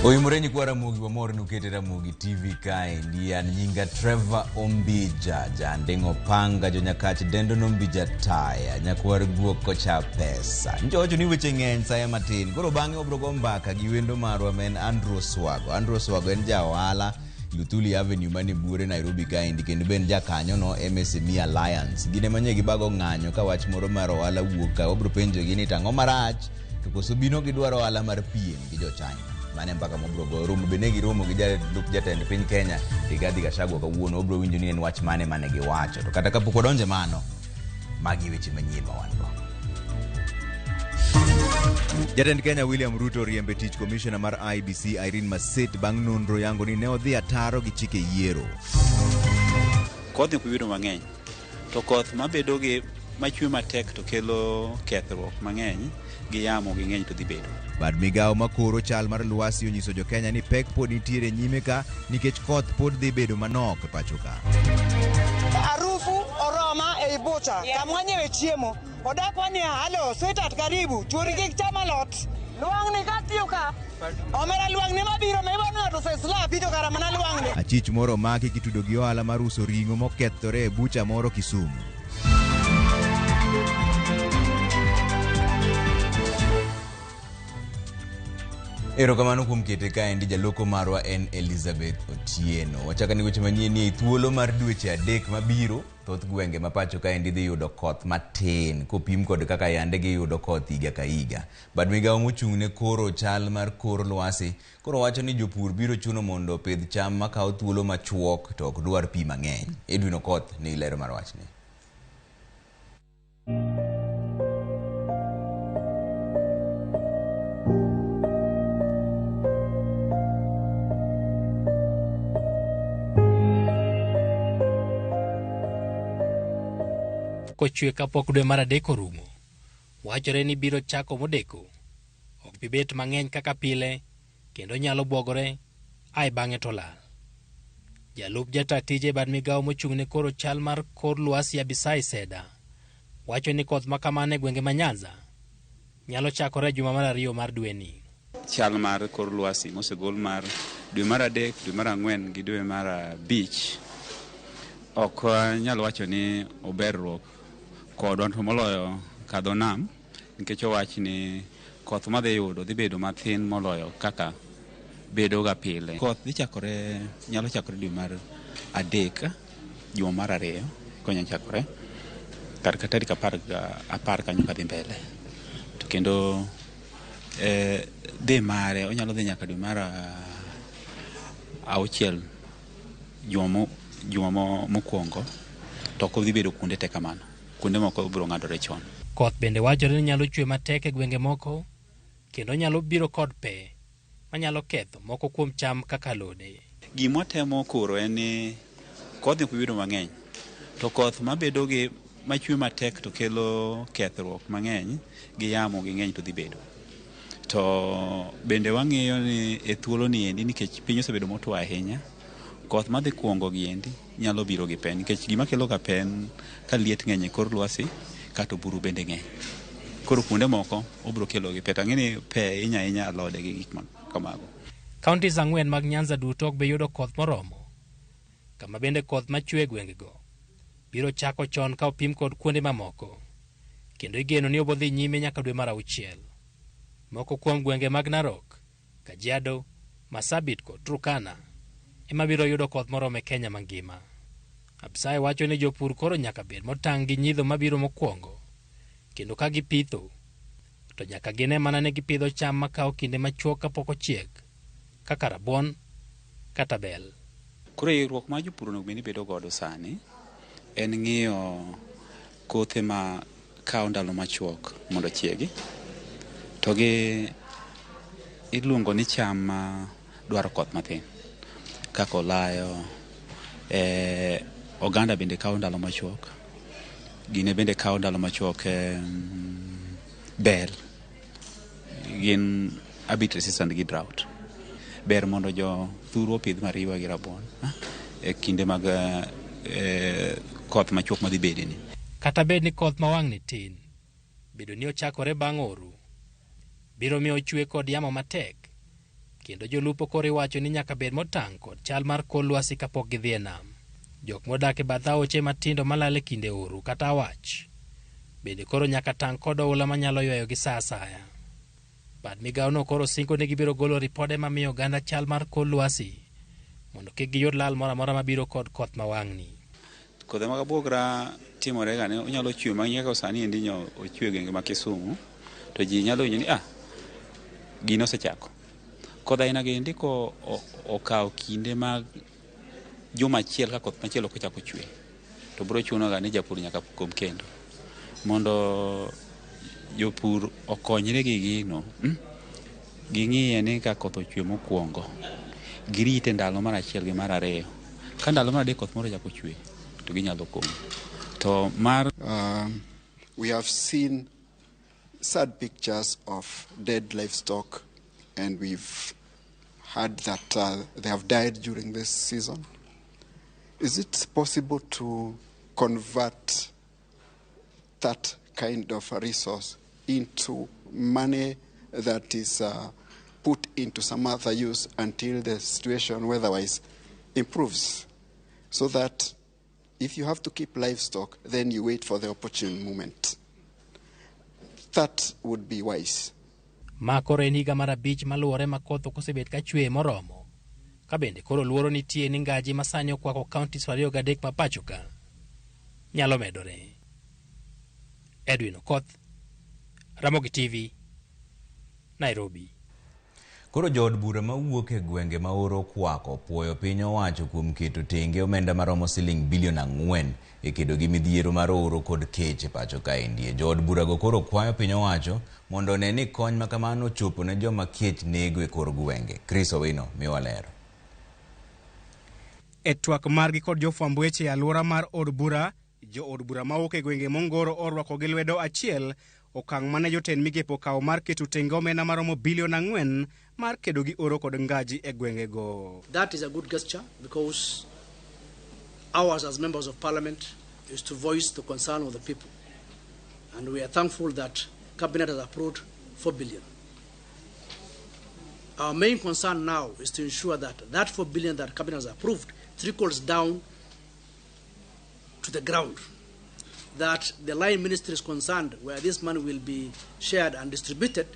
Oyimore nyikwa Ramogi wamor ni ukete Ramogi TV kaendi. An nyinga Trevor Ombija, janding'o panga jonyakach dendo nombija taya, nyakwar guok kocha pesa. Njowacho ni weche ng'eny saya matin. Koro bang'e wabro go mbaka gi wendo marwa ma en Andrew Oswago. Andrew Oswago en ja ohala Luthuli Avenue mane buore Nairobi kaendi kendo be en jakanyo no MSME Alliance. Gin ema nye gibago ng'anyo ka wach moro mar ohala wuok ka wabro penjogi ni tang'o marach to koso bino gidwaro ohala mar piem gi jo China. Mano e mbaka mwabro goyo. Romo be ne giromo gi jalup jatend piny Kenya Rigathi Gachagua kawuono. Wabro winjo ni en wach mane mane giwacho. To kata kapok wadonjo e mano, magi weche manyien ma wan go. Jatend Kenya William Ruto oriembe tich komishona mar IEBC Irene Masit bang' nonro yango ni ne odhi ataro gi chike yiero. Kodhi ok biro mang'eny to koth mabedo gi machwe matek to kelo kethruok mang'eny gi yamo gi ng'eny to dhi bedo. Bad migawo makoro chal mar lwasi onyiso jo Kenya ni pek pod nitiere nyime ka nikech koth pod dhi bedo manok e pacho ka. Harufu oroma ei bucha kama wanyiewe chiemo. Odakwa niya, halo sweetheart karibu, chuori kik cham alot. Lwang'ni katiyo ka, omera lwang'ni mabiro ma ibo ng'ato oseslapi to kara mana lwang'ni. Achich moro omaki kitudo gi ohala mar uso ring'o mokethore e bucha moro Kisumu. Erokamano kuom kete kaendi jaloko marwa en Elizabeth Otieno. Wachako ni weche manyien ni ei thuolo mar dweche adek mabiro, thoth gwenge ma pacho kaendi dhi yudo koth matin kopim kod kaka yande giyudo koth higa ka higa. Bad migawo mochung' ne koro chal mar kor lwasi koro wacho ni jopur biro chuno mondo opidh cham makawo thuolo machuok to ok dwar pi mang'eny. Edwin Okoth ni ler mar wachni. Kochwe kapok dwe mar adek orumo, wachore ni biro chako modeko, ok bi bet mang'eny kaka pile, kendo nyalo bwogore ae bang'e to lal. Jalup jata tije e bad migawo mochung' ne koro chal mar kor lwasi Abisai Seda wacho ni koth ma kamano e gwenge ma Nyanza nyalo chakore e juma mar ariyo mar dweni. Chal mar kor lwasi mosegol mar dwe mar adek, dwe mar ang'wen gi dwe mar abich ok nyal wacho ni oberruok kodwa to moloyo kadho nam nikech owach ni koth madhi yudo dhi bedo mathin moloyo kaka bedo ga pile. Koth dhi chakore nyalo chakore dwe mar adek juma mar ariyo konya chakore kar ka tarik apar apar kanyo kadhi mbele to kendo dhi mare onyalo dhi nyaka dwe mar auchiel juma mokwongo to ok odhi bedo kuonde te kamano kuonde moko biro ng'adore chon. Koth bende wachore ni nyalo chwe matek e gwenge moko kendo nyalo biro kod pe manyalo ketho moko kuom cham kaka alode. Gima watemo koro en ni kodhi ok bedo mang'eny to koth mabedo gi machwe matek to kelo kethruok mang'eny gi yamo gi ng'eny to dhi bedo. To bende wang'iyo ni e thuolo ni endi nikech piny osebedo motwo ahinya, koth madhi kuongo gi endi nyalo biro gi pe nikech gima kelo ga pe en ka liet ng'eny e kor lwasi kata oburu bende ng'eny. Koro kuonde moko obiro kelo gi pe to ang'e ni pe hinyo ahinya alode gi gik ma kamago. Counties ang'wen mag Nyanza duto ok bi yudo koth moromo, kama bende koth machwe e gwengego biro chako chon ka opim kod kuonde mamoko, kendo igeno ni obodhi nyime nyaka dwe mar auchiel. Moko kuom gwenge mag Narok, Kajiado, Marsabit kod Turkana ema biro yudo koth moromo e Kenya mangima. Absai wacho ni jopur koro nyaka bed motang' gi nyidho mabiro mokwongo, kendo ka gipitho to nyaka gine mana ni gipidho cham makawo kinde machuok kapok ochiek kaka rabuon kata bel. Koro ikruok ma jopur onego bed ni bedo godo sani en ng'iyo kothe ma kawo ndalo machuok mondo ochiegi to gi iluongo ni cham ma dwaro koth mathin kaka olayo, oganda bende kawo ndalo machuok, gine bende kawo ndalo machuok, bel gin a bit resistant gi drought. Ber mondo jo thuru opidh mariwa gi rabuon e kinde mag koth machuok madhi bede ni. Kata bed ni koth ma wang'ni tin, bedo ni ochakore bang' oro, biro miyo ochwe kod yamo matek, Kendo jolupo koro iwacho ni nyaka bed motang' kod chal mar kor lwasi kapok gidhi e nam. Jok modak e bath aoche matindo malal e kinde oro kata awach bende koro nyaka tang' kod oula manyalo ywayogi sa asaya. Bad migawono koro singo ni gibiro golo ripode mamiyo oganda chal mar kor lwasi mondo kik giyud lal moro amora mabiro kod koth ma wang'ni. Kodhi mag abuogra timore ga ni onyalo chwe ma kaka sani endi nyo ochwe e gwenge ma Kisumu to ji nyalo winjo ni ah gino osechako. Koth aina gi endi ko okawo kinde mag juma achiel ka koth machielo ok ochako chwe to biro chuno ga ni japur nyaka kom kendo mondo jopur okonyre gi gino ging'iye ni ka koth ochwe mokwongo girite ndalo mar achiel gi mar ariyo ka ndalo mar adek koth moro ochako chwe to ginyalo komo to mar We have seen sad pictures of dead livestock, and we've heard that they have died during this season. Is it possible to convert that kind of a resource into money that is put into some other use until the situation weather-wise improves, so that if you have to keep livestock, then you wait for the opportune moment? That would be wise. Ma koro en higa mar abich maluwore ma koth ok osebet ka chwe moromo. Ka bende koro luoro nitie ni ngaji ma sani okwako counties 23 ma pacho ka nyalo medore. Edwin Okoth, Ramogi TV, Nairobi. Koro jood bura mawuok e gwenge ma oro okwako puoyo piny owacho kuom keto tenge omenda maromo siling bilion 4 e kedo gi midhiero mar oro kod kech e pacho kaendi. Jood burago koro kwayo piny owacho mondo one ni kony ma kamano ochopo ne joma kech nego e kor gwenge. Chris Owino miwa lero. E twak margi kod jofwamb weche e alwora mar od bura, jood bura mawuok e gwenge mongoro orwako gi lwedo achiel okang' mane jotend migepe okawo mar keto tenge omenda maromo bilion 4 mar kedo gi oro kod ngaji e gwengego. That is a good gesture because ours as members of parliament is to voice the concern of the people. And we are thankful that cabinet has approved 4 billion. Our main concern now is to ensure that that 4 billion that cabinet has approved trickles down to the ground, that the line ministries concerned where this money will be shared and distributed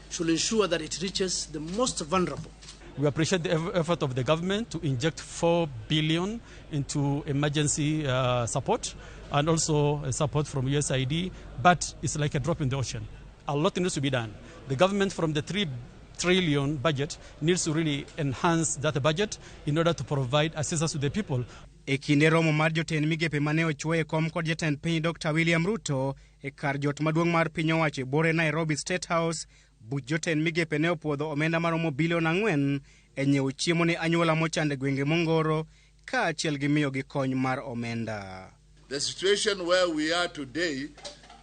should ensure that it reaches the most vulnerable. We appreciate the effort of the government to inject 4 billion into emergency support and also support from USAID, but it's like a drop in the ocean. A lot needs to be done. The government from the 3 trillion budget needs to really enhance that budget in order to provide assistance to the people. E kinde romo mar jotend migepe mane ochuo e kom kod jatend piny Dr. William Ruto e kar jot maduong' mar piny owacho e bore Nairobi State House, buch jotend migepe ne opuodho omenda maromo bilion 4 e nyiewo chiemo ne anyuola mochando e gwenge mongoro kaachiel gi miyogi kony mar omenda. The situation where we are today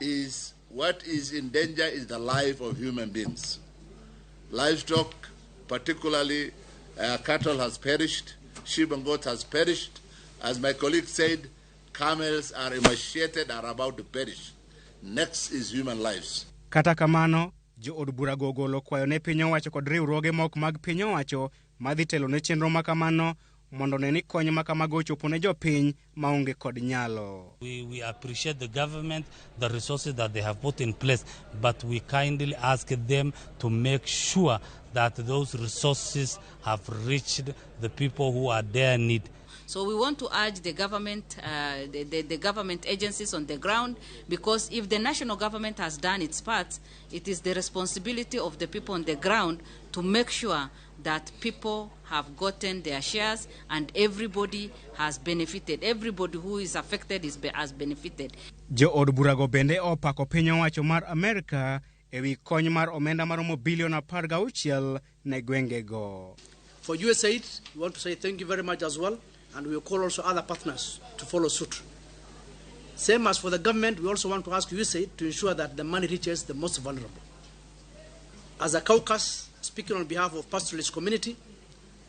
is what is in danger is the life of human beings. Livestock, particularly cattle, has perished, sheep and goats has perished. As my colleague said, camels are emaciated, are about to perish. Next is human lives. Kata kamano, jood burago ogolo kwayo ne piny owacho kod riwruoge moko mag piny owacho madhi telo ne chenro makamano mondo ne ni kony makamago ochopo ne jopiny maonge kod nyalo. We appreciate the government, the resources that they have put in place, but we kindly ask them to make sure that those resources have reached the people who are their need. So we want to urge the government, the government agencies on the ground, because if the national government has done its part, it is the responsibility of the people on the ground to make sure that people have gotten their shares and everybody has benefited. Everybody who is affected has benefited. Jood burago bende opako piny owacho mar Amerika ewi kony mar omenda maromo bilion 16 ne gwengego. For USAID, we want to say thank you very much as well, and we will call also other partners to follow suit. Same as for the government, we also want to ask USAID to ensure that the money reaches the most vulnerable. As a caucus, speaking on behalf of pastoralist community,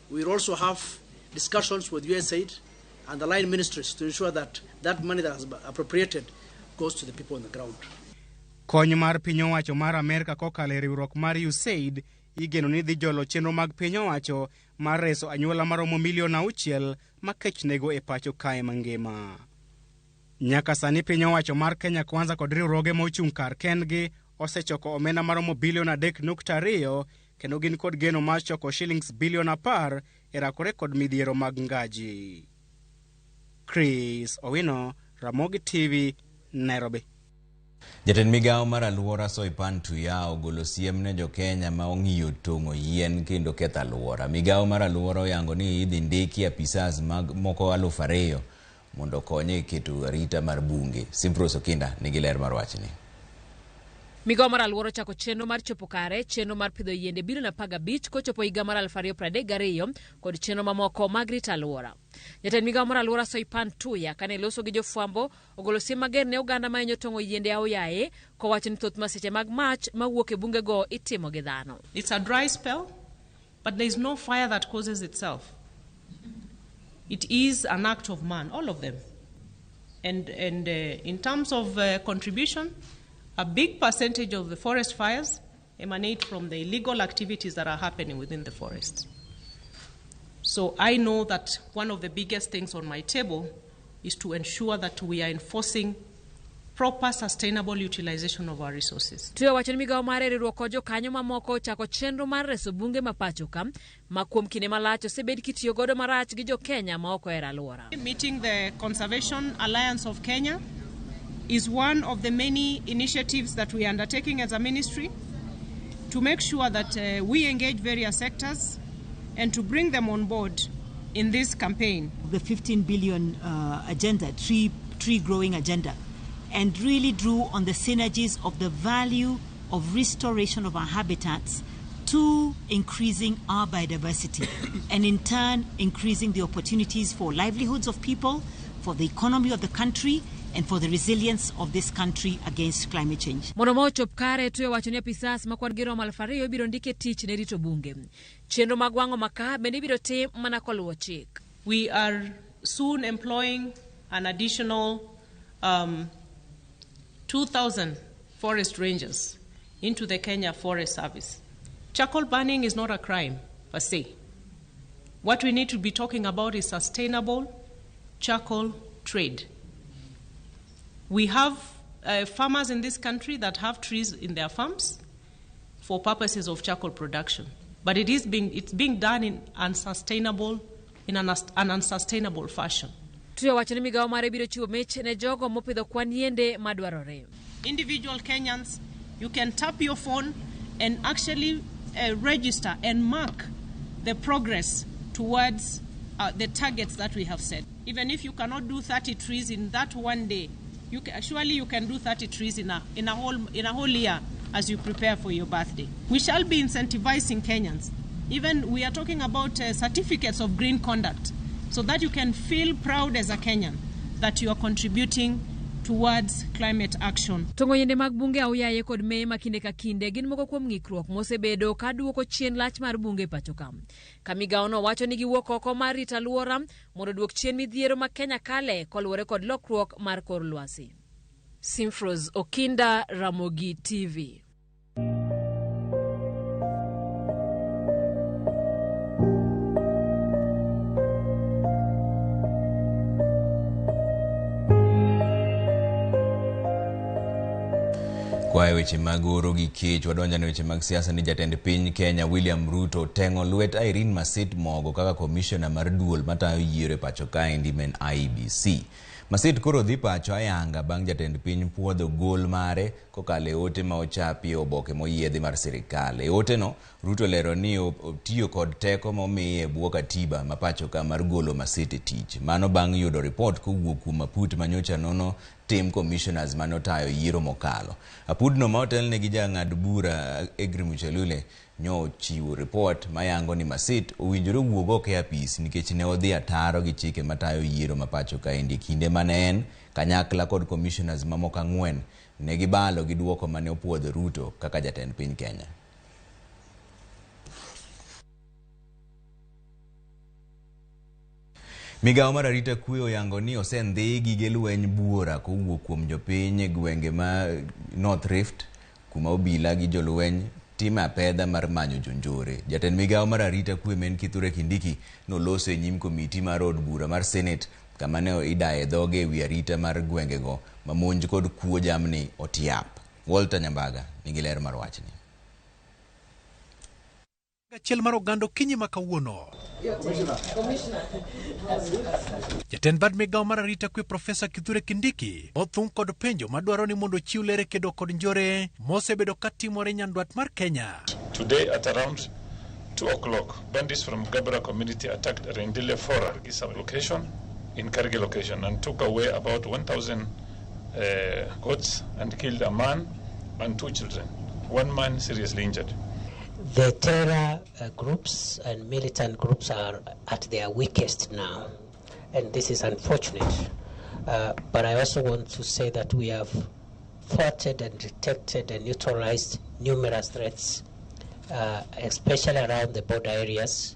we will also have discussions with USAID and the line ministries to ensure that that money that has been appropriated goes to the people on the ground. Kony mar piny owacho mar Amerka kokalo e riwruok mar USAID Igeno ni dhi jolo chenro mag piny owacho mar reso anyuola maromo milion 6 ma kech nego e pacho kae mangima. Nyaka sani piny owacho mar Kenya Kwanza kod riwruoge ma ochung' kar kendgi osechoko omenda maromo bilion 3.2 kendo gin kod geno mar choko shillings bilion 10 e rakore kod midhiero mag ngaji. Chris Owino, Ramogi TV, Nairobi. Jatend migawo mar aluora Soipan Tuya ogolo siem ne jo-Kenya ma ong'iyo tong'o yien kendo ketho aluora. Migawo mar aluora oyango ni idhi ndiki apisas mag moko 2000 mondo okony e keto arita mar bunge. Simprose Okinda nigi ler mar wachni. Migawo mar aluora ochako chenro mar chopo kare chenro mar pidho yiende bilion 15 kochopo higa mar 2032 kod chenro mamoko mag rito aluora. Jatend migawo mar aluora Soipan Tuya kane loso gi jofwambo ogolo siem mager ne oganda ma hinyo tong'o yiende aoyaye kowacho ni thoth masiche mag mach mawuok e bungego itimo gi dhano. It's a dry spell, but there is no fire that causes itself. It is an act of man, all of them. And in terms of contribution, a big percentage of the forest fires emanate from the illegal activities that are happening within the forests. So I know that one of the biggest things on my table is to ensure that we are enforcing proper sustainable utilization of our resources. Tuya wacho ni migawo mare riwruok kod jokanyo mamoko ochako chenro mar reso bunge ma pacho ka ma kuom kinde malach osebed kitiyo godo marach gi jo-Kenya ma ok ohero aluora. Meeting the Conservation Alliance of Kenya is one of the many initiatives that we are undertaking as a ministry to make sure that we engage various sectors and to bring them on board in this campaign. The 15 billion agenda, tree growing agenda, and really drew on the synergies of the value of restoration of our habitats to increasing our biodiversity and in turn increasing the opportunities for livelihoods of people, for the economy of the country, and for the resilience of this country against climate change. Mondo ma ochop kare, Tuya wacho ni apisas ma kwan gi romo 2000 ibiro ndike tich ne rito bunge. Chenro mag wang'o makaa bende ibiro tim mana koluwo chik. We are soon employing an additional 2,000 forest rangers into the Kenya Forest Service. Charcoal burning is not a crime per se. What we need to be talking about is sustainable charcoal trade. We have farmers in this country that have trees in their farms for purposes of charcoal production, but it's being done in an unsustainable fashion. Tuya wacho ni migawo mare biro chiwo mich ne jogo mopidho kwan yiende madwarore. Individual Kenyans, you can tap your phone and actually register and mark the progress towards the targets that we have set. Even if you cannot do 30 trees in that one day, surely you can do 30 trees in a whole year as you prepare for your birthday. We shall be incentivizing Kenyans. Even we are talking about certificates of green conduct, so that you can feel proud as a Kenyan that you are contributing towards climate action. Tong'o yiende mag bunge aoyaye kod meye ma kinde ka kinde gin moko kuom ng'ikruok mosebedo ka duoko chien lach mar bunge e pacho ka. Ka migawono wacho ni giwuok oko mar rito aluora mondo oduok chien midhiero ma Kenya kale koluwore kod lokruok mar kor lwasi. Simfrose Okinda, Ramogi TV. Kwa weche mag oro gi kech wadonjo ne weche mag siasa ni jatend piny Kenya William Ruto teng'o lwet Irene Masit Mogo kaka komishona mar duol matayo yiero e pacho kaendi men IEBC. Masit koro dhi pacho ayanga bang' jatend piny puodho gol mare kokalo e ote ma ochapi e oboke moyiedhi mar sirikal. E oteno, Ruto lero ni otiyo kod teko momiye e bwo katiba ma pacho ka mar golo Masit e tich. Mano bang' yudo ripot kowuok kuom aput manyocha nono tim commissioners manotayo yiero mokalo. Apudno ma otelne gi jang'ad bura Aggrey Muchelule nyo ochiwo ripot mayango ni Masit owinjore wuog oko e apis nikech ne odhi ataro gi chike matayo yiero ma pacho kaendi kinde mane en kanyakla kod commissioners mamoko 4 ne gibalo gi duoko mane opuodho Ruto kaka jatend piny Kenya. Migawo mar arita kwe oyango ni osendhi gige lweny buora kowuok kuom jopiny e gwenge ma North Rift kuma obila gi jolweny time apedha mar manyo jonjore. Jatend migawo mar arita kwe ma en Kithure Kindiki noloso e nyim komiti mar od bura mar Senate kama ne idaye dhoge ewi arita mar gwengego ma monj kod kuo jamni otiap. Walter Nyambaga nigi ler mar wachni. Achiel mar oganda okinyi ma kawuono. Jatend bad migawo mar arita kwe Profesa Kithure Kindiki othung' kod penjo madwaro ni mondo ochiw ler e kedo kod njore mosebedo katimore nyandwat mar Kenya. Today at around 2 o'clock, bandits from Gabra community attacked Rendile Fora location in Kargi location and took away about 1,000 goats and killed a man and 2 children. One man seriously injured. The terror groups and militant groups are at their weakest now, and this is unfortunate. But I also want to say that we have thwarted and detected and neutralized numerous threats, especially around the border areas.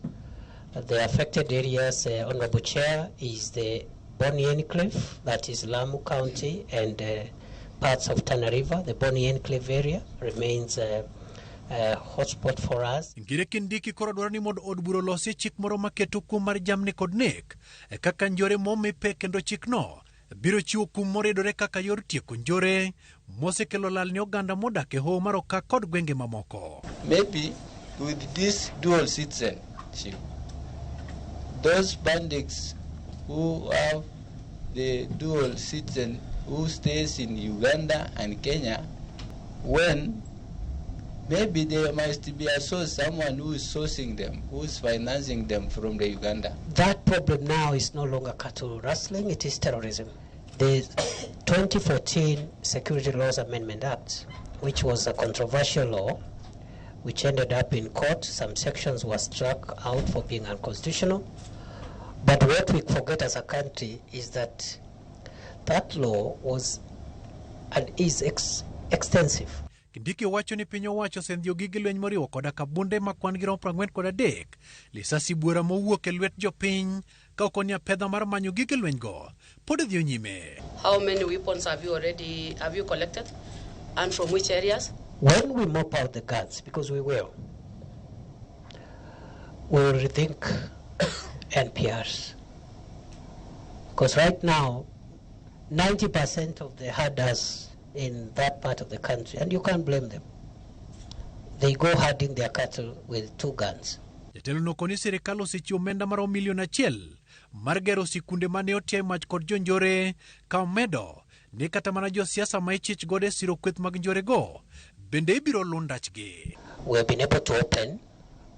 The affected areas, Honorable Chair, is the Boni Enclave, that is Lamu County, and parts of Tana River. The Boni Enclave area remains a hotspot for us. Ngire Kindiki koro dwaro ni mondo od bura olosie chik moro maketo kum mar jamni kod nek kaka njore momi pek kendo chikno biro chiwo kum moridore kaka yor tieko njore mosekelo lal ne oganda modak e hoho mar Okak kod gwenge mamoko. Maybe with this dual citizenship, those bandits who have the dual citizen who stays in Uganda and Kenya, when maybe there must be a source, someone who is sourcing them, who is financing them from the Uganda. That problem now is no longer cattle rustling, it is terrorism. The 2014 Security Laws Amendment Act, which was a controversial law, which ended up in court, some sections were struck out for being unconstitutional. But what we forget as a country is that that law was and is extensive. Kindiki wacho ni piny owacho osendhiyo gige lweny moriwo koda kabunde ma kwan gi romo 43, lisasi buora mowuok e lwet jopiny ka ok ni apedha mar manyo gige lweny go pod dhi nyime. How many weapons have you collected and from which areas? When we mop out the guns, because we will rethink NPRs. Because right now, 90% of the herders in that part of the country, and you can't blame them, they go herding their cattle with 2 guns. Jatelo no koni sirikal osechiwo omenda maromo milion 1 mar gero sikunde mane otiae mach kod jonjore ka omedo ni kata mana josiasa ma ichich godo e siro kweth mag njorego bende ibiro luw ndachgi. We have been able to open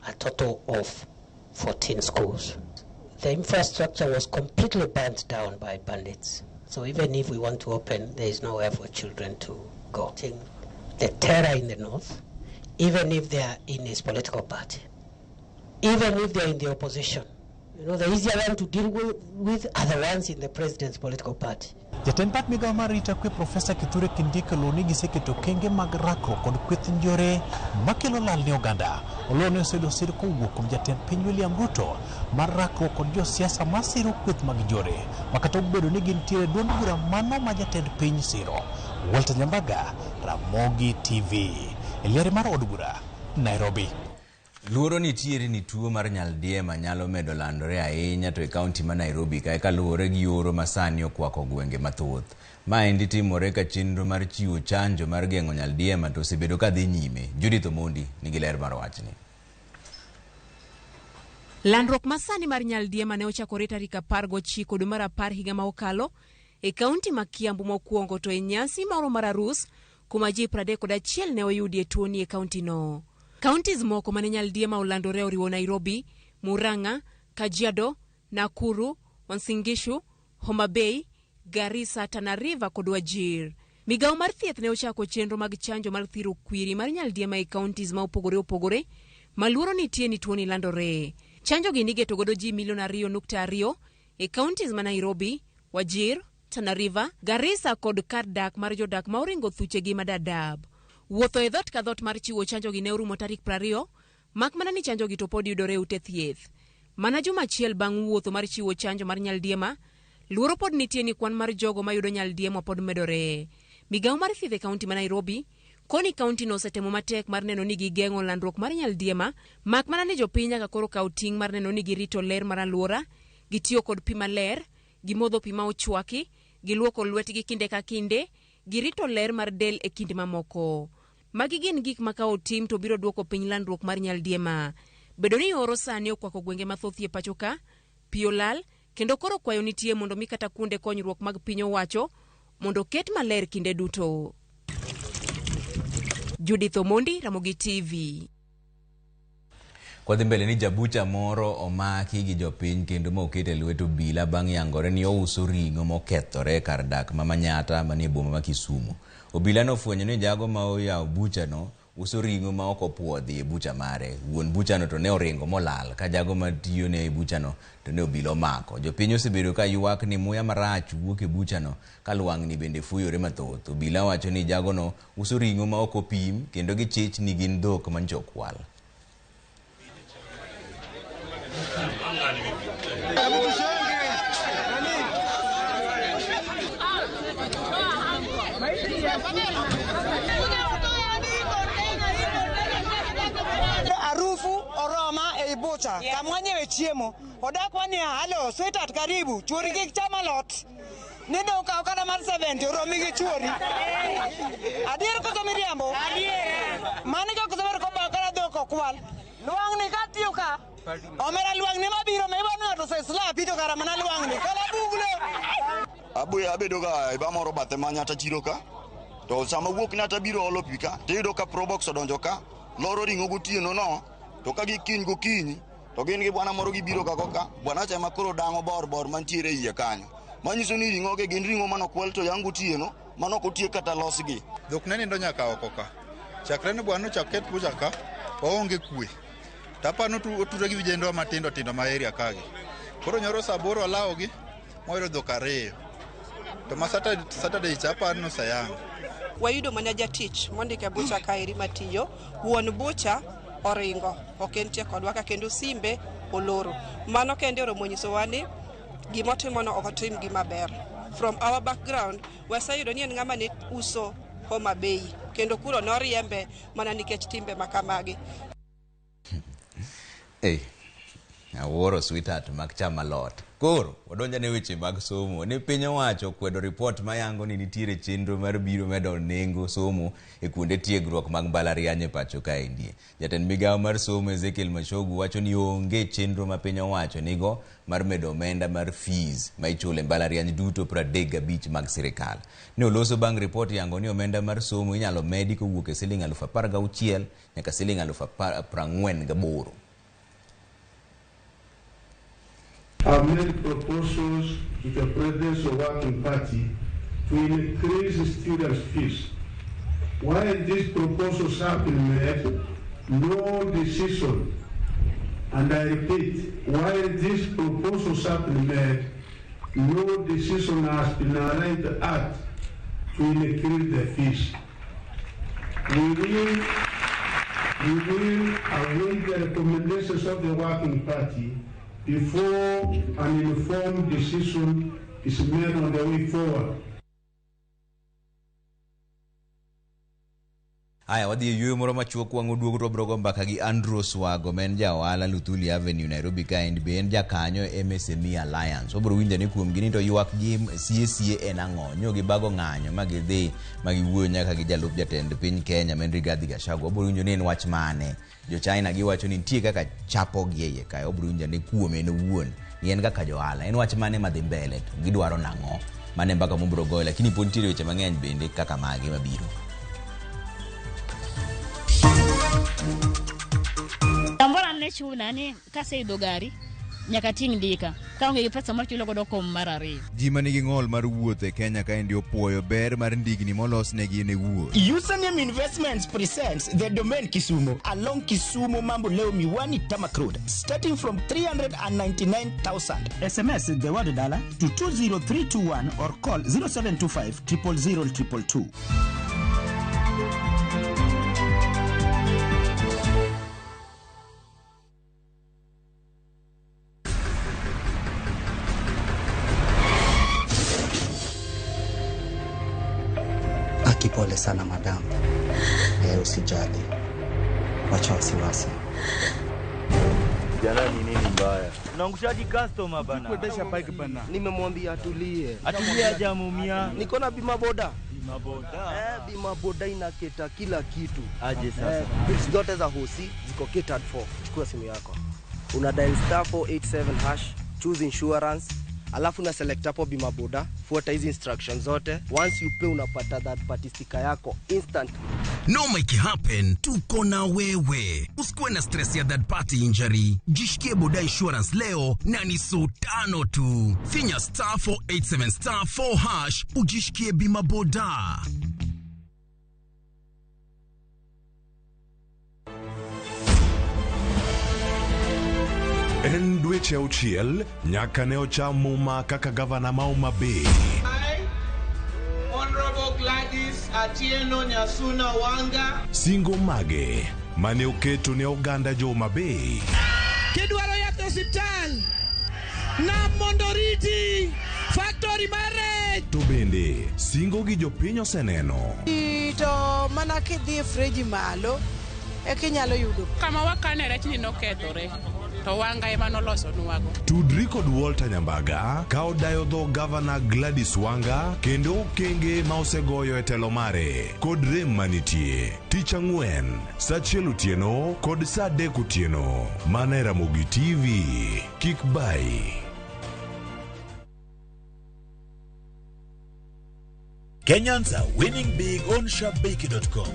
a total of 14 schools. The infrastructure was completely burnt down by bandits. So even if we want to open, there is nowhere for children to go. The terror in the north, even if they are in his political party, even if they are in the opposition, you know, the easier one to deal with are the ones in the president's political party. Jatend bat migawo mar arita kwe Profesa Kithure Kindiki oluwo ni giseketo okenge mag rakruok kod kweth njore makelo lal ne oganda. Oluwo ni oseyudo sir kowuok kuom jatend piny William Ruto mar rakruok kod josiasa masiro kweth mag njore ma kata obedo ni gintiere e duond bura mano ma jatend piny siro. Walter Nyambaga, Ramogi TV, e liare mar od bura, Nairobi. Luoro nitiere ni tuo mar nyaldiema nyalo medo landore ahinya to e kaunti ma Nairobi kae kaluwore gi oro masani okwako gwenge mathoth. Maendi timore ka chenro mar chiwo chanjo mar geng'o nyaldiema to osebedo ka dhi nyime. Judith Omondi nigi ler mar wachni. Landruok masani mar nyaldiema ne ochakore tarik 19 dwe mar 10 higa ma okalo e kaunti ma Kiambu mokwongo to e nyasi moro mar arus kuma ji 31 ne oyudie tuoni e kaunti no. Counties moko mane nyaldiema olandore oriwo Nairobi, Murang'a, Kajiado, Nakuru, Uasin Gishu, Homa Bay, Garissa, Tana River kod Wajir. Migawo mar thieth ne ochako chenro mag chanjo mar thiro kwiri mar nyaldiema e counties ma opogore opogore ma luoro nitie ni tuoni landore. Chanjo gi nigeto godo ji milion 2.2 e counties ma Nairobi, Wajir, Tana River, Garissa kod kar dak mar jodak ma oringo thuchegi ma Dadaab. Wuotho e dhot ka dhot mar chiwo chanjo gi ne orumo tarik 20, mak mana ni chanjo gi to pod yudore e ute thieth. Mana juma achiel bang' wuotho mar chiwo chanjo mar nyaldiema, luoro pod nitie ni kwan mar jogo mayudo nyaldiema pod medore. Migawo mar thieth e kaunti ma Nairobi Koni kaontino osetemo matek mar neno ni gigeng'o landruok mar nyaldiema, mak mana ni jopiny nyaka koro kaw ting' mar neno ni girito ler mar alwora, gitiyo kod pi maler, gimodho pi ma ochwaki, giluoko lwetgi kinde ka kinde, girito ler mar del e kind mamoko. Magi gin gik ma ka otim to biro duoko piny landruok mar nyaldiema. Bedo ni oro sani okwako gwenge mathoth e pacho ka, pi olal, kendo koro kwayo nitie mondo mi kata kuonde konyruok mag piny owacho mondo oket maler kinde duto. Judith Omondi, Ramogi TV. Kwadhi mbele ni jabucha moro omaki gi jopiny kendo ma oket e lwet obila bang' yangore ni ouso ring'o mokethore kar dak ma Manyatta manie boma ma Kisumu. Obila nofwenyo ni jago ma oyawo buchano uso ring'o ma ok opuodhi e bucha mare. Wuon buchano to ne oringo molal ka jago matiyone e buchano to ne obila omako. Jopiny osebedo ka ywak ni muya marach wuok e buchano ka lwang'ni bende fuyore mathoth. Obila wacho ni jagono uso ring'o ma ok opim kendo gichich ni gin dhok manyocha okwal. Harufu oroma ei bucha kama wanyiewe chiemo odakwa niya halo sweetheart karibu chuori kik cham alot ni dong kaw kata mar 70 oromi gi chuori adier koso miriambo mano ka koso ber kobayo kata dhok okwal lwang'ni katiyo ka omera lwang'ni mabiro ma ibano ng'ato oseslapi to kara mana lwang'ni kala buglo Abedo ga e ba moro bathe ma Nyata chiro ka to sama wuok Nyata biro olo pi ka tiyudo ka probox odonjo ka loro ring'o gotieno no to ka gikiny gokinyi to gin gi bwana moro gibiro ka koka bwana cha ema koro dang'o bor bor mantiere iye kanyo manyiso ni ring'o gi gin ring'o manokwal to yang' gotieno manok otiek kata losgi. Dhok ne nindo nyaka oko ka chakre ne bwana ochak ket bucha ka waonge kwe to aparo ni otudo gi vijendwa matindo tindo ma area kagi koro nyoro saa aboro alawogi moyudo dhok ariyo to ma Saturday cha aparo ni oseyang'. Wayudo mana jatich mondike e bucha kaeri matiyo, wuon bucha oringo ok entie kodwa ka kendo simbe oloro. Mano kende oromo nyisowa ni gimotimono ok otim gima ber. From our background, waseyudo ni en ng'ama ne uso Homa Bay kendo kuro noriembe mana nikech timbe makamagi. Hey, awuoro sweetheart mak cham alot. Koro, wadonjo ne weche mag somo. Ni piny owacho kwedo ripot mayango ni nitiere chenro mar biro medo nengo somo e kuonde tiegruok mag mbalariany e pacho kaendi. Jatend migawo mar somo Ezekiel Machogu wacho ni onge chenro ma piny owacho nigo mar medo omenda mar fees ma ichulo e mbalariany duto 35 mag sirikal. Ne oloso bang' ripot yango ni omenda mar somo inyalo medi kowuok e siling 16,000 nyaka siling 48,000. I've made proposals to the Presidential Working Party to increase students' fees. While these proposals have been made, no decision, and I repeat, while these proposals have been made, no decision has been arrived at to increase the fees. We will await the recommendations of the Working Party before an informed decision is made on the way forward. Aya, wadhi e yueyo moro machuok wang' oduogo to wabiro go mbaka gi Andrew Oswago ma en ja ohala Luthuli Avenue Nairobi ka en be en jakanyo e MSME Alliance. Wabiro winjo ni kuom gi ni to ywak gi sie sie en ang'o. Nyo gibago ng'anyo ma gidhi ma giwuoyo nyaka gi jalup jatend piny Kenya ma en Rigathi Gachagua. Wabiro winjo ni en wach mane. Jo China giwacho ni nitie kaka chapogi e iye kae. Wabiro winjo ni kuome en owuon ni en kaka jo ohala. En wach mane madhi mbele to gidwaro nang'o. Mano e mbaka mobiro goyo lakini pod nitiere weche mang'eny bende kaka magi mabiro. Samoro an ne chuna ni kaseidho gari nyaka ting' ndika kaonge gi pesa machulo godo kom mar ariyo. Ji ma nigi ng'ol mar wuotho e Kenya kaendi opuoyo ber mar ndigni molos negi ne wuoth. Username Investments presents the Domain Kisumu along Kisumu Mamboleo Miwani Tarmac Road, starting from 399,000. SMS the word dollar to 20321 or call 0725 000 222. Pole sana madam. Usijali, wacha wasiwasi. Jana ni nini mbaya? Unaangushaji customer bana. Kuendesha bike bana. Nimemwambia atulie. Atulie hajamuumia. Niko na bima boda. Bima boda. Bima boda inaketa kila kitu. Aje sasa. Bills zote za hosi ziko catered for. Chukua simu yako. Una dial star 487 hash, choose insurance, alafu na select hapo bima boda, fuata hizi instructions zote. Once you pay unapata that party sticker yako instantly. Noma ikihappen, tuko na wewe. Usikuwe na stress ya third party injury. Jishikie boda insurance leo na ni so tano tu. Finya star 487 star 4 hash ujishikie bima boda. En dweche auchiel nyaka ne ocham muma kaka gavana ma Homa Bay. I, Honorable Gladys Atieno Nyasuna Wanga. Singo mage mane oketo ne oganda jo Homa Bay. Kidwaro yath e osiptal, nam mondo riti, factory mar rech. To bende singo gi jopiny oseneno. To mana kidhi e freji malo eka inyalo yudo. Kama wakane rech ni nokethore. To Wanga ema nolosonwago. Tudri kod Walter Nyambaga ka odayo dho gavana Gladys Wanga kendo okenge ma osegoyo e telo mare kod rem manitie. Tich ang'wen saa achiel otieno kod saa adek otieno mana e Ramogi TV. Kik bai. Kenyans are winning big on Shabiki.com.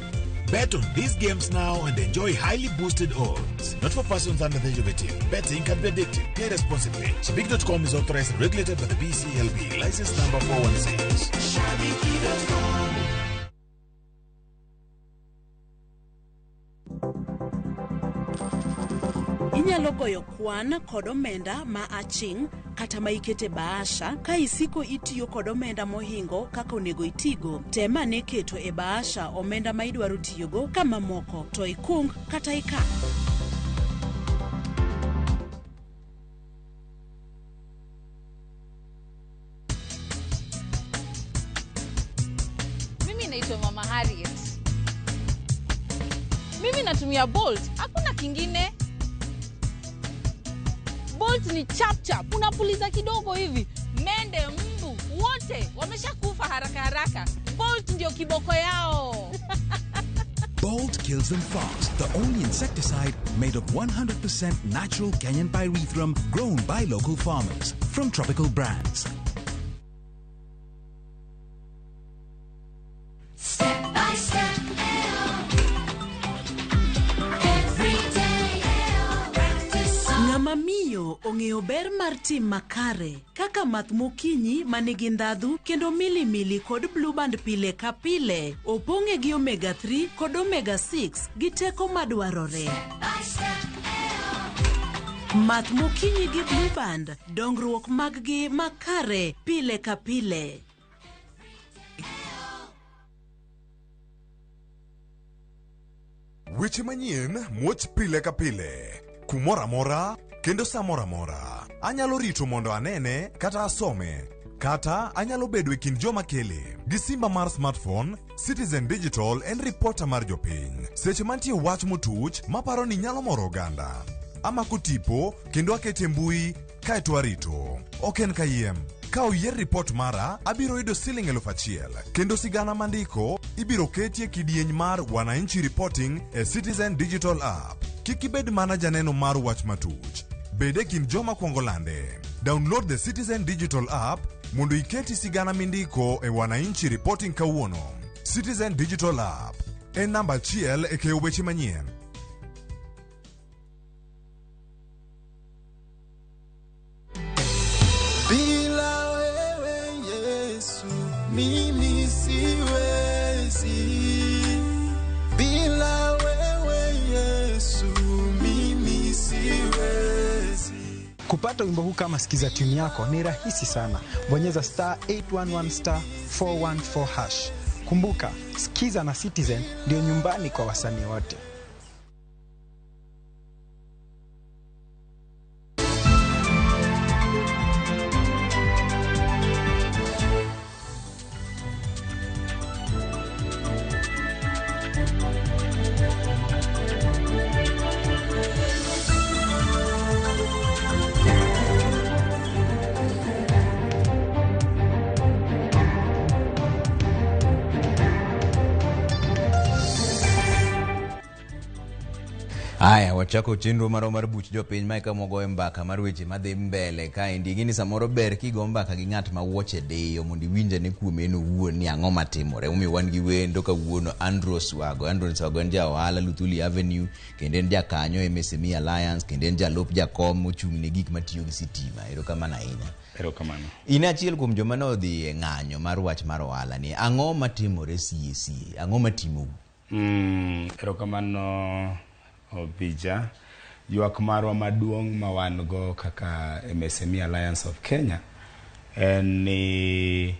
Bet on these games now and enjoy highly boosted odds. Not for persons under the age of 18. Betting can be addictive. Play responsibly. Shabiki.com is authorized and regulated by the BCLB. License number 416. Shabiki.com. Inyalo goyo kwan kod omenda ma aching' kata ma ikete bahasha ka isiko itiyo kod omenda mohingo kaka onego itigo. Tem ane keto e bahasha omenda ma idwaro tiyogo ka mamoko to ikung kata ikan. Mimi naitwa Mama Harriet. Mimi natumia Bolt, hakuna kingine. Bolt ni chap chap, unapuliza kidogo hivi, mende, mbu, wote wameshakufa haraka haraka. Bolt ndio kiboko yao. Bolt kills them fast, the only insecticide made of 100% natural Kenyan pyrethrum grown by local farmers from Tropical Brands. Step by step, every day, practice. Ng'ama miyo ong'eyo ber mar tim makare kaka math mokinyi manigi ndhadhu kendo milimili kod Blue Band pile ka pile opong'e gi omega 3 kod omega 6 gi teko madwarore. Math mokinyi gi Blue Band, dongruok mag-gi makare pile ka pile. Weche manyien muoch pile ka pile, kumoro amora kendo sa moro amora. Anyalo rito mondo anene kata asome, kata anyalo bedo e kind joma kele. Gi simba mar smartphone, Citizen Digital en ripota mar jopiny. Seche mantie wach motuch maparo ni nyalo moro oganda. Amako tipo kendo akete mbui kaeto arito. Ok en kayiem. Ka oyier ripot mara, abiro yudo siling 1000 kendo sigana mandiko ibiro ketie kidieny mar Wananchi Reporting e Citizen Digital App. Kik ibed mana janeno mar wach matuch. Bed e kind joma kwongo lande. Download the Citizen Digital App mondo iketi sigana mindiko e Wananchi Reporting kawuono. Citizen Digital App en namba achiel e keyo weche manyien. Bila wewe Yesu mimi siwezi. Bila wewe Yesu mimi siwezi. Kupata wimbo huu kama sikiza tune yako ni rahisi sana. Bonyeza star 811 star 414 hash. Kumbuka, sikiza na Citizen ndio nyumbani kwa wasanii wote. Aya, wachako chenro marwa mar buch jopiny mae kama wagoye mbaka mar weche madhi mbele kaendi. Ing'e ni samoro ber kigo mbaka gi ng'at ma wuoche diyo mondo iwinj ane kuome en owuon ni ang'o matimore. Omiyo wan gi wendo kawuono Andrew Oswago. Andrew Oswago en ja ohala Luthuli Avenue kendo en jakanyo MSME Alliance kendo en jalup jakom mochung' ne gik matiyo gi sitima. Erokamano ahinya. Erokamano. In achiel kuom joma ne odhi e ng'anyo mar wach mar ohala ni. Ang'o matimore sie sie? Ang'o matimou? Erokamano Obija. Ywak marwa maduong' ma wan go kaka MSME Alliance of Kenya en ni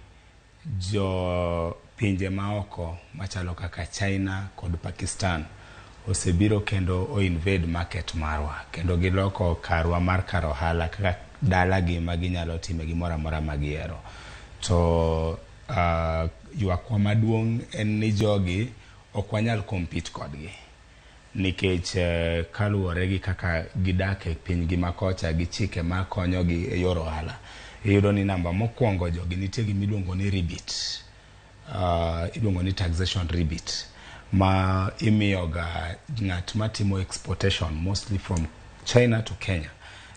jo pinje maoko machalo kaka China kod Pakistan osebiro kendo o invade market marwa kendo giloko karwa mar kar ohala kaka dalagi ma ginyalo time gimoro amora ma gihero. To ywakwa maduong' en ni jogi ok wanyal compete kodgi nikech kaluwore gi kaka gidak e pinygi makocha gi chike makonyogi e yor ohala, iyudo ni namba mokwongo jogi nitie gimiluongo ni rebate, iluongo ni taxation rebate ma imiyoga ng'at matimo exportation mostly from China to Kenya.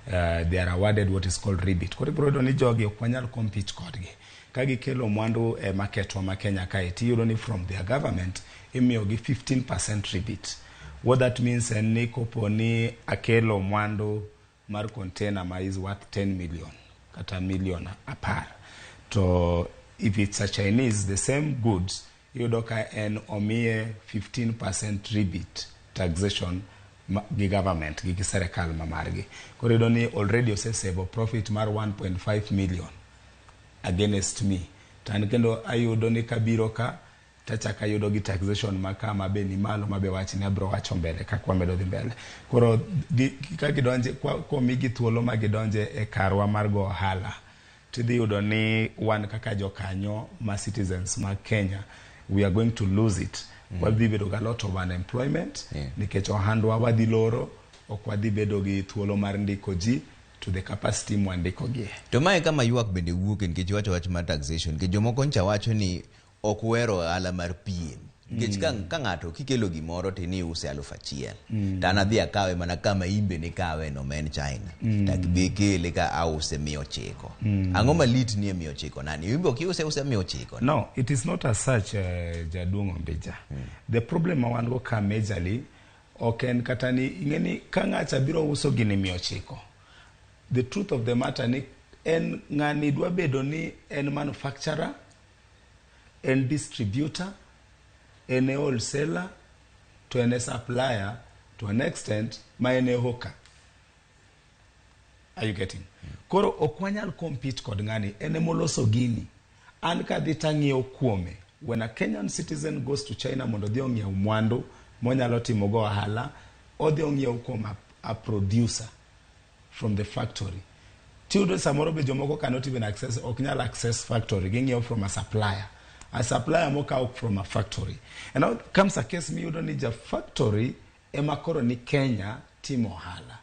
They are awarded what is called rebate. Koro ibiro yudo ni jogi ok wanyal compete kodgi. Ka gikelo mwandu e marketwa ma Kenya kae, tiyudo ni from their government imiyogi 15% rebate. What that means en ni kopo ni akelo mwandu mar container ma is worth 10 million kata million 10, to if it's a Chinese, the same goods, iyudo ka en omiye 15% rebate taxation gi government gi serikal ma margi. Koro iyudo ni already osesave profit mar 1.5 million against me. To an kendo ayudo ni kabiro ka tachako ayudo gi taxation ma ka ma be ni malo ma be wach ni abiro wacho mbele kaka wamedo dhi mbele. Koro ka gidonje komigi thuolo ma gidonje e karwa mar go ohala, tidhi yudo ni wan kaka jokanyo ma citizens ma Kenya, we are going to lose it. Wadhi bedo gi a lot of unemployment nikech ohandwa wadhi loro, ok wadhi bedo gi thuolo mar ndiko ji to the capacity mwandikogie. To mae kama ywak bende wuoke nikech iwacho wach mar taxation, nikech jomoko ncha wacho ni ok uhero ohala mar piem. Nikech ka ng'ato kikelo gimoro to ni iuse 1000. To an adhi akawe mana kama imbe nikawe no ma en China. To be kele ka ause 900. Ang'o malit ni e 900 nani? Imbe ok iuse usa 900. No, it is not as such, jaduong' Ombija. The problem ma wan go ka majorly ok en kata ni ing'e ni ka ng'acha biro uso gini 900. The truth of the matter ni en ng'ani dwa bedo ni en manufacturer, en distributor, en e wholesaler, to en e supplier to an extent ma en e hawker. Are you getting? Koro ok wanyal compete kod ng'ani, en emoloso gini. An kadhi tang'iewo kuome. When a Kenyan citizen goes to China mondo odhi ong'iew mwandu monyalo timo go ohala, odhi ong'iew kuom a producer from the factory. Tiyudo samoro be jomoko cannot even access, ok nyal access factory, ging'iewo from a supplier. A supplier mokawo from a factory. And now comes a case miyudo ni ja factory ema koro ni Kenya timo ohala.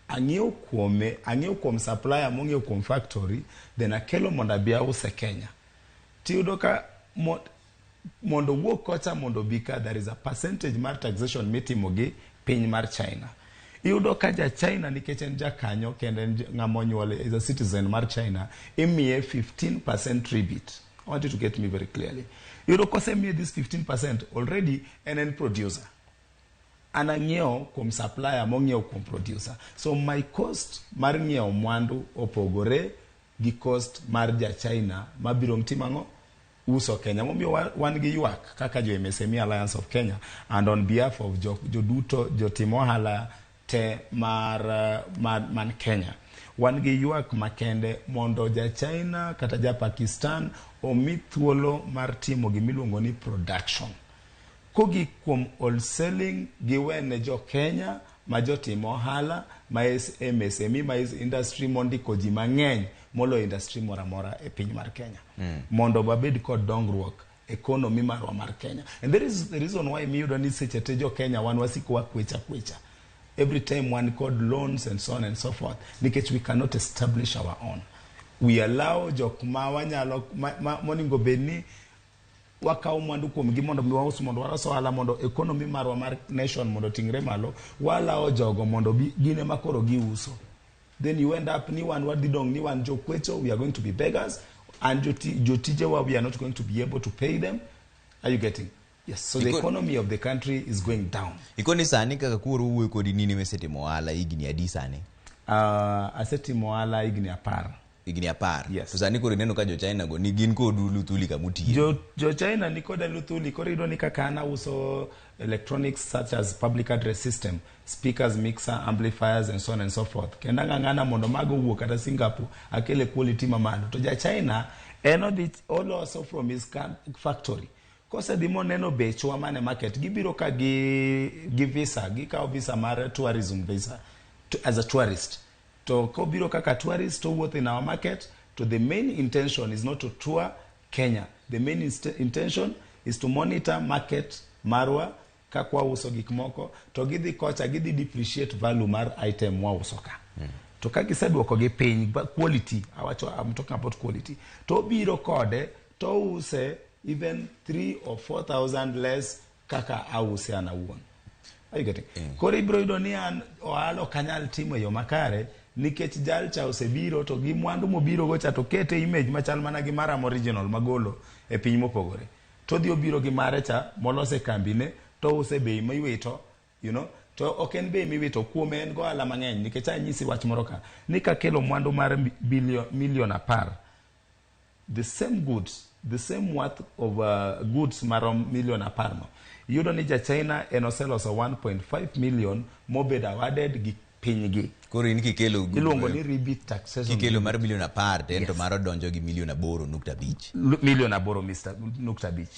Ang'iewo kuome, ang'iewo kuom supplier mong'iewo kuom factory, then akelo mondo abi ause Kenya. Tiyudo ka mondo owuog kocha mondo obi ka, there is a percentage mar taxation mitimo gi piny mar China. Iyudo ka ja China nikech en jakanyo kendo en ng'ama onyuol is a citizen mar China, imiye 15% rebate. I want you to get me very clearly. Iyudo kosemiye this 15% already en producer. An ang'iewo kuom supplier mong'iewo kuom producer. So my cost mar ng'iewo mwandu opogore gi cost mar ja China mabiro timo ang'o? Uso Kenya. Momiyo wan gi ywak kaka jo MSME Alliance of Kenya and on behalf of joduto jotim ohala te mar man Kenya. Wan gi ywak makende mondo ja China kata ja Pakistan omi thuolo mar timo gimiluongo ni production. Kogik kuom wholesaling giwene jo Kenya ma jotim ohala ma is MSME ma is industry mondiko ji mang'eny moloyo industry moro amora e piny mar Kenya. Mondo wabed kod dongruok economy marwa mar Kenya. And there is the reason why miyudo ni seche te jo Kenya wan wasiko wakwecha kwecha. Every time wan kod loans and so on and so forth, nikech we cannot establish our own. We allow jok ma wanyalo monego bed ni Wakawo mwandu kuomgi mondo mi waus, mondo walos ohala, mondo economy marwa mar nation mondo oting're malo. Walawo jogo mondo bi gin ema koro giuso. Then you end up ni wan wadhi dong' ni wan jokwecho. We are going to be beggars, and jotijewa, we are not going to be able to pay them. Are you getting? Yes. So the economy of the country is going down. Ikoni sani kaka koro wuoyo kodi nini misetimo ohala higni adi sani? Asetimo ohala higni 10. Higni 10. Yes. To sani koro ineno ka jo China go ni gin kodu Luthuli kamutiye. Jo China ni koda Luthuli. Koro iyudo ni kaka an auso electronics such as public address system, speakers, mixer, amplifiers and so on and so forth. Kendo ang'ang'ana mondo mago owuok kata Singapore akele quality mamalo. To ja China en odhi oloso from his factory. Kosedhi moneno bechwa mane market, gibiro ka gi visa, gikawo visa mar tourism visa as a tourist. To kobiro kaka tourist to wuotho in our market, to the main intention is not to tour Kenya. The main intention is to monitor market marwa kaka wauso gik moko, to gidhi kocha gidhi depreciate value mar item mwauso ka. To ka giseduoko gi piny quality, awacho, I'm talking about quality, to obiro kode to ouse even 3 or 4,000 less kaka ause an awuon. Are you getting? Koro ibiro yudo ni an ohala ok anyal timo e yo makare nikech jal cha osebiro to gi mwandu mobiro go cha to kete image machal mana gi mara original magolo e piny mopogore. To odhi obiro gi mare cha molose kambine to ouse bei miwito, to ok en bei miwito kuome, en go ohala mang'eny, nikech anyisi wach moro ka ni kakelo mwandu mar million 10, the same goods, the same worth of goods marom million 10 no, iyudo ni ja China en oseloso 1.5 million mobedo awarded gi pinygi. Koro in kikelo Iluongo ni rebate taxation. Kikelo mar milion 10 to en to Yes. maro donjo gi milion 8.5. Milion 8 Mr. nukta abich.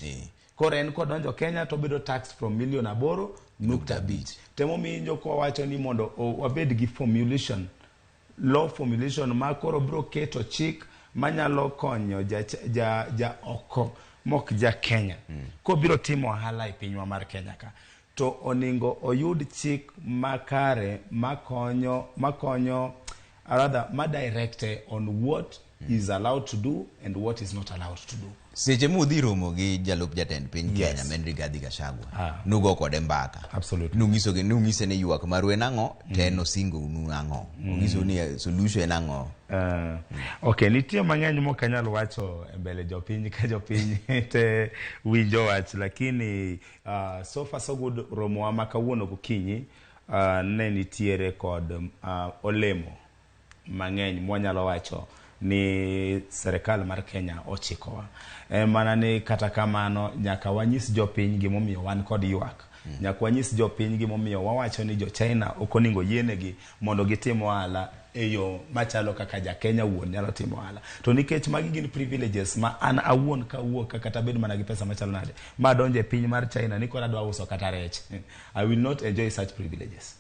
Koro en kodonjo Kenya to obedo tax from milion 8.5. Temomiyo kwa wacho ni mondo wabed gi formulation, law formulation ma koro biro keto chik manyalo konyo ja oko mok ja Kenya kobiro timo ohala e pinywa mar Kenya ka, to oningo oyud chik makare makonyo rather ma direct on what is allowed to do and what is not allowed to do. Seche mudhi romo gi jalup jatend piny Yes. Kenya ma en Rigathi Gachagua, Ah. nugo kode mbaka. Absolutely. Nung'isogi, nung'ise ni ywak maru en ang'o, to en osingonu ang'o, ong'isou ni solution en ang'o? Okay, nitie mang'eny mok anyal wacho e mbele jopiny ka jopiny te winjo wach, lakini so far so good. Romowa ma kawuono gokinyi ne nitiere kod olemo mang'eny mwanyalo wacho ni serikal mar Kenya ochikowa. En mana ni kata kamano nyaka wanyis jopiny gimomiyo wan kod ywak. Nyaka wanyis jopiny gimomiyo wawacho ni jo China ok onego yienegi mondo gitim ohala e yo machalo kaka ja Kenya wuon nyalo timo ohala. To nikech magi gin privileges ma an awuon kawuok ka kata bed mana gi pesa machalo nade ma donjo e piny mar China ni koro adwa uso kata rech, I will not enjoy such privileges.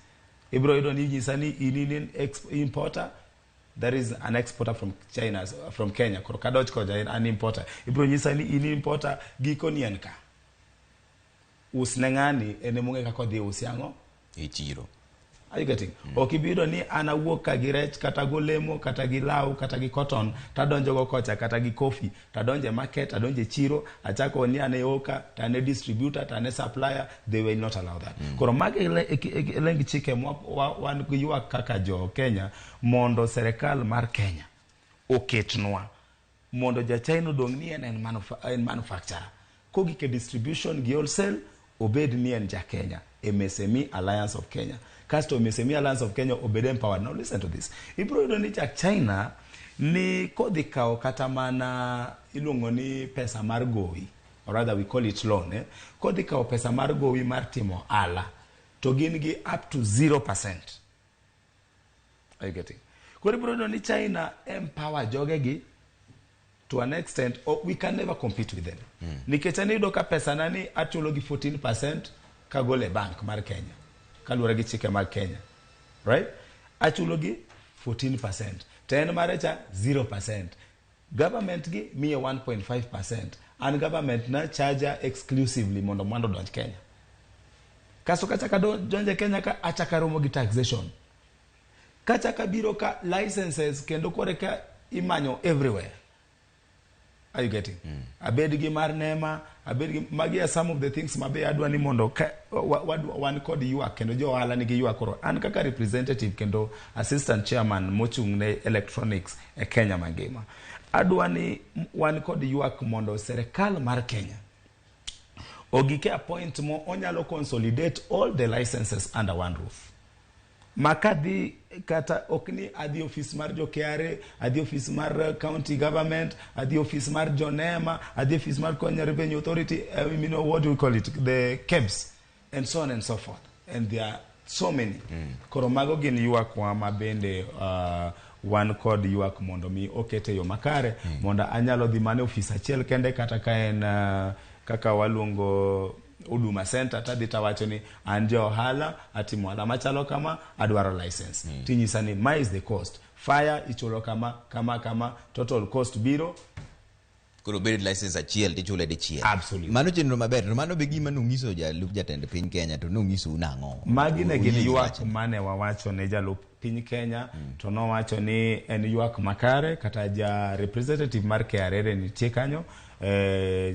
Ibiro yudo ni nyisa ni in importer, there is an exporter from China, from Kenya. Koro kadonj kocha en an importer, ibiro nyisa ni in importer, giko ni en ka usne ng'ani, en emong'e kaka odhi usi ang'o e chiro. Are you getting? Ok ibi yudo ni an awuok ka gi rech kata golemo kata gi law kata gi cotton tadonjo go kocha kata gi coffee, tadonjo e market, adonjo e chiro, achako ni an e oka to an e distributor to an e supplier. They will not allow that. Koro magi e leng chike mwa wan gi ywak kaka jo Kenya mondo serikal mar Kenya oketnwa mondo ja China odong' ni en manufacturer, kogik e distribution gi wholesale obed ni en ja Kenya, MSME Alliance of Kenya. Kasto MSME Alliance of Kenya obed empowered. Now listen to this. Ibiro yudo ni ja China ni kodhi kawo kata mana iluongo ni pesa mar gowi, or rather we call it loan, eh? Kodhi kawo pesa mar gowi mar timo ohala to gin gi up to 0%. Are you getting? Koro ibiro yudo ni China empower jogegi to an extent, oh, we can never compete with them. Nikech an iyudo ka pesa na ni achulo gi 14% kagolo e bank mar Kenya kaluwore gi chike mag Kenya, right? Achulo gi 14%, to en mare cha 0%. Government gi miye 1.5%, an government na charge exclusively mondo mwandu odonj Kenya. Kasto kachaka donjo e Kenya ka achaka romo gi taxation, kachaka biro ka licenses kendo kore ka imanyo everywhere. Are you getting? Abed gi mar NEMA, abed gi magi are some of the things ma be adwa ni mondo ka, wan kod ywak kendo jo ohala nigi ywak. Koro an kaka representative kendo assistant chairman mochung' ne electronics e Kenya mangima, adwa ni wan kod ywak mondo serikal mar Kenya ogike a point mo onyalo consolidate all the licenses under one roof, ma kadhi kata ok ni adhi ofis mar jo KRA, adhi ofis mar county government, adhi ofis mar jo NEMA, adhi ofis mar Kenya Revenue Authority, you know what do we call it, the KEBS and so on and so forth, and there are so many. Koro mago gin ywakwa ma bende wan kod ywak mondo mi okete yo makare, mondo anyalo dhi mana e ofis achiel kende, kata ka en kaka waluongo Huduma Center, tadhi tawacho ni an ja ohala, atimo ohala machalo kama, adwaro license. Tinyisa ni ma is the cost, fire ichulo kama kama kama, total cost biro. Koro bed license achiel tichule dichiel. Absolutely. Mano chenro maber. To mano be gima nong'iso jalup jatend piny Kenya, to nong'isou nang'o? Magi ne gin Uyie gi ywak wachni? Mane wawacho ne jalup piny Kenya, to nowacho ni en ywak makare. Kata ja representative mar KRA ne nitie kanyo,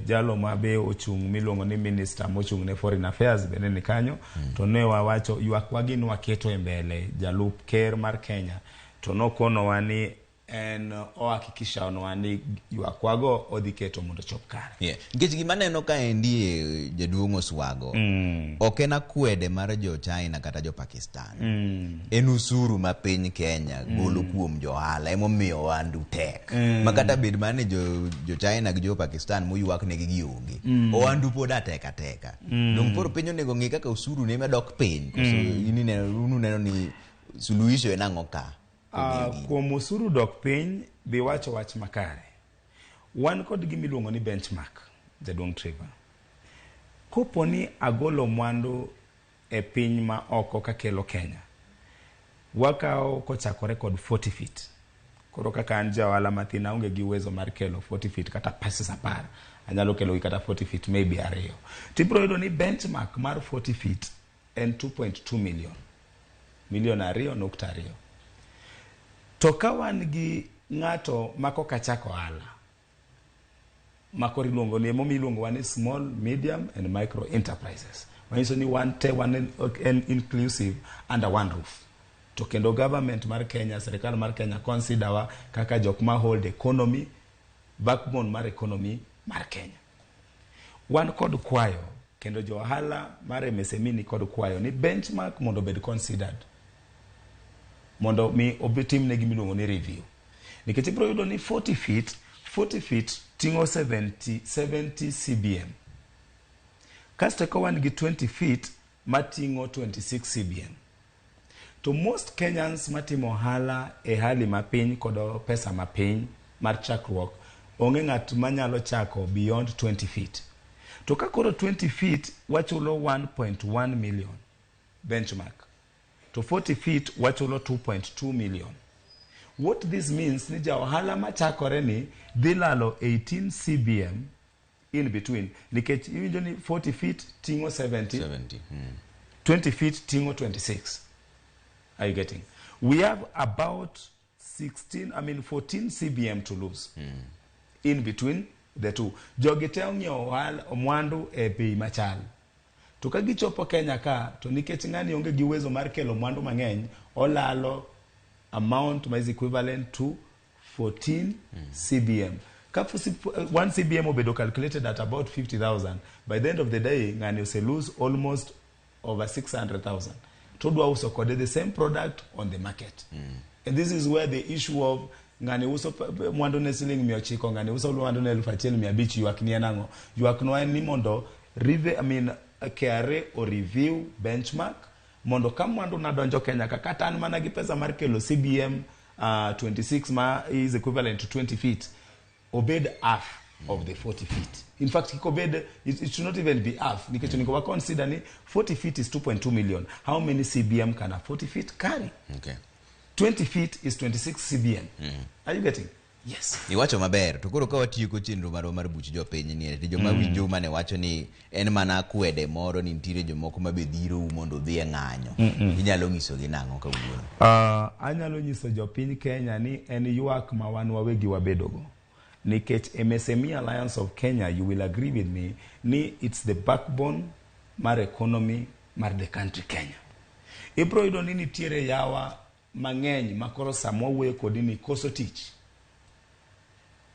jalo ma be ochung' miluongo ni minister mochung' ne foreign affairs bende ni kanyo. To ne wawacho ywak wagi, nwaketo e mbele jalup ker mar Kenya, to nokonowa ni en ohakikisha ni ywakwago odhi keto mondo chop kare. Yeah. Nikech gima neno kaendi e jaduong' Oswago, ok en akwede mar jo China kata jo Pakistan. En usuru ma piny Kenya golo kuom jo ohala emomiyo ohandu tek. Ma kata bed mana ni jo China gi jo Pakistan moywak negi gionge. Ohandu pod atek ateka. Dong koro piny onego ng'i kaka usuru ne dok piny. Koso in ineno, unu neno ni suluhisho en ang'o ka? Kuom usuru dok piny, bi wacho wach makare. Wan kod gima iluongo ni benchmark, jaduong' Trevor. Kopo ni agolo mwandu e piny ma oko kakelo Kenya, wakawo kochakore kod 40 feet. Koro kaka an ja ohala mathin, aonge gi uwezo mar kelo 40 feet kata pieces 10. Anyalo kelo gi kata 40 feet maybe ariyo. Tibiro yudo ni benchmark mar 40 feet en 2.2 million. Milion 2.2. To ka wan gi ng'ato ma koka chako ohala, ma koro iluongo ni, emomiyo iluongo wa ni small, medium and micro enterprises. Manyiso ni wan te wan en inclusive under one roof. To kendo government mar Kenya, serikal mar Kenya consider wa kaka jok ma hold economy, backbone mar economy mar Kenya. Wan kod kwayo, kendo jo ohala mar MSME ni kod kwayo ni benchmark mondo obed considered, mondo mi otimne gima iluongo ni review. Nikech ibiro yudo ni 40 feet, 40 feet ting'o 70 CBM. Kasto ka wan gi 20 feet mating'o 26 CBM. To most Kenyans matimo ohala e hali mapiny kod pesa mapiny mar chakruok, onge ng'at manyalo chako beyond 20 feet. To ka koro 20 feet wachulo 1.1 million benchmark, to 40 feet wachulo 2.2 million. What this means ni ja ohala machakore ni dhi lalo 18 CBM in between, nikech iwinjo ni 40 feet ting'o 70, 70. 20 feet ting'o 26. Are you getting? We have about 16, I mean 14 CBM to lose in between the two. Jogi te ong'iewo mwandu e bei machal. To ka gichopo Kenya ka, to nikech ng'ani onge gi uwezo mar kelo mwandu mang'eny, olalo amount ma is equivalent to 14 CBM. Ka 1 CBM obedo calculated at about 50,000, by the end of the day, ng'ani ose lose almost over 600,000. Todwa uso kode the same product on the market. And this is where the issue of ng'ani uso mwandu ne siling 900, ng'ani uso mwandu ne 1500, ywak ni en ang'o? Ywak no en ni mondo I mean, KRA o review benchmark mondo ka mwandu nadonjo Kenya ka, kata an mana gi pesa mar kelo CBM 26 ma is equivalent to 20 feet, obed half of the 40 feet. In fact, kik obed, it should not even be half, nikech onego wa consider ni 40 feet is 2.2 million. How many CBM can a 40 feet carry? 20 feet is 26 CBM. Are you getting? Yes. Iwacho maber. To koro ka watieko chenro marwa mar buch jopiny ni, to joma winjo mane wacho ni en mana akwede moro, ni nitiere jomoko ma be dhirou mondo odhi e ng'anyo, inyalo nyisogi nang'o kawuono? Anyalo nyiso jopiny Kenya ni en ywak ma wan wawegi wabedogo. Nikech MSME Alliance of Kenya, you will agree with me, ni it's the backbone mar economy mar the country Kenya. Ibro yudo ni nitiere yawa mang'eny makoro sama wawuoyo kodi ni koso tich.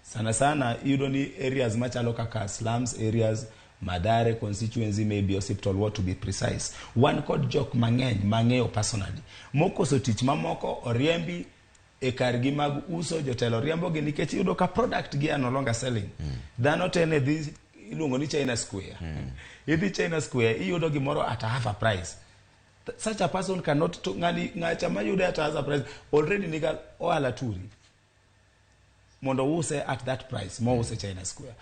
Sana sana iyudo ni areas machalo kaka slums areas, Mathare constituency, maybe hospital ward to be precise. Wan kod jok mang'eny mang'eyo personally. Mokoso tich mamoko oriembi e kargi mag uso, jotelo riembogi nikech iyudo ka product gi are no longer selling. Dhano te ne dhi iluongo ni China Square. Idhi China Square iyudo gimoro at a half a price. Such a person cannot to, ng'ani ng'acha mayude at half a price already niga ohala turi mondo ouse at that price mouse China Square.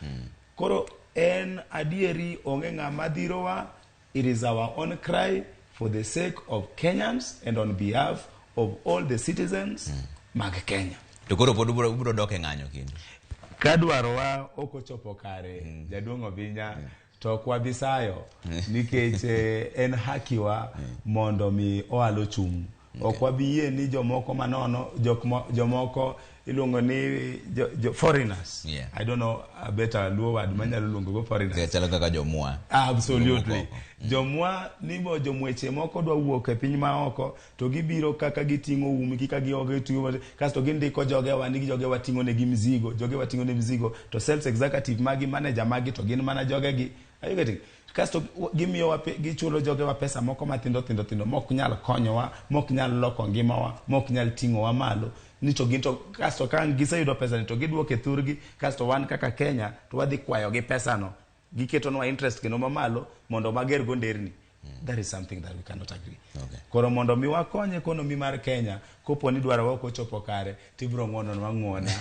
Koro en adieri onge ng'ama dhirowa. It is our own cry for the sake of Kenyans and on behalf of all the citizens mag Kenya. To koro pod ubiro dok e ng'anyo kendo. Ka dwarowa ok ochopo kare, jaduong' Obinya, to ok wabi sayo nikech en hakiwa mondo mi ohala ochung'. Ok wabi yie ni jomoko manono, jomoko iluongo ni jo foreigners. I don't know a better Luo word manyalo luongo go foreigners. Chalo kaka jomwa. Absolutely. Jomwa nimo jomweche moko dwa wuok e piny maoko to gibiro kaka giting'o umgi ka gioge ting'o kasto gindiko jogewa ni jogewa ting'o negi mzigo, jogewa ting'o ne mzigo to sales executive magi, manager magi to gin mana jogegi. Are you getting? Kasto gimiyowa gichulo jogewa pesa moko mathindo thindo thindo mok nyal konyowa, mok nyal loko ngimawa, mok nyal ting'owa malo. Ni to gin to kasto ka giseyudo pesa ni to giduoke thurgi, kasto wan kaka Kenya to wadhi kwayogi pesano. Giketonwa interest kendo mamalo mondo mager go nderni. That is something that we cannot agree. Koro mondo mi wakony economy mar Kenya, kopo ni dwarowa ok ochopo kare, tibiro ng'wononwa ng'wona.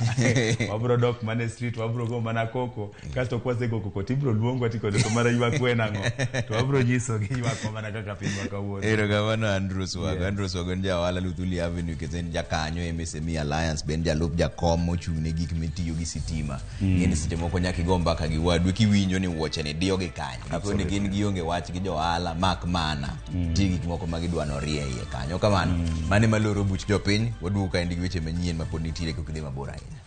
Wabiro dok mana e street, wabiro go mana koko, kasto kwasego koko tibiro luongwa tikoni to mara ywak en ang'o? To wabiro nyisogi ywakwa mana kaka pinywa kawuono. Erokamano Andrew Swago. Yes. Andrew Swago en ja ohala Luthuli Avenue kendo en jakanyo MSME Alliance, be en jalup jakom mochung' ne gik mitiyo gi sitima. Ng'eni seche moko nyaka igo mbaka gi wadu kiwinjo ni wuoche ni diyo gi kanyo. Gikone gin gionge wach gi johala mak mana. Nitie gik moko ma gidwa norie iye kanyo. Kamano, mano ema loro buch jopiny, waduogo kaendi gi weche manyien ma pod nitiere kok idhi mabor ahinya.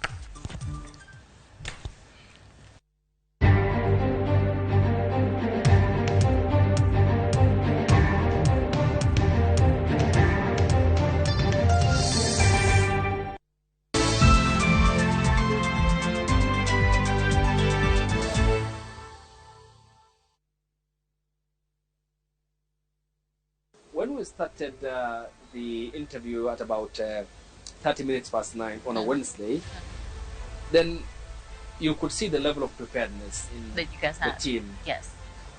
When we started the interview at about 9:30 on a Wednesday, then you could see the level of preparedness in that you guys the had. team. Yes.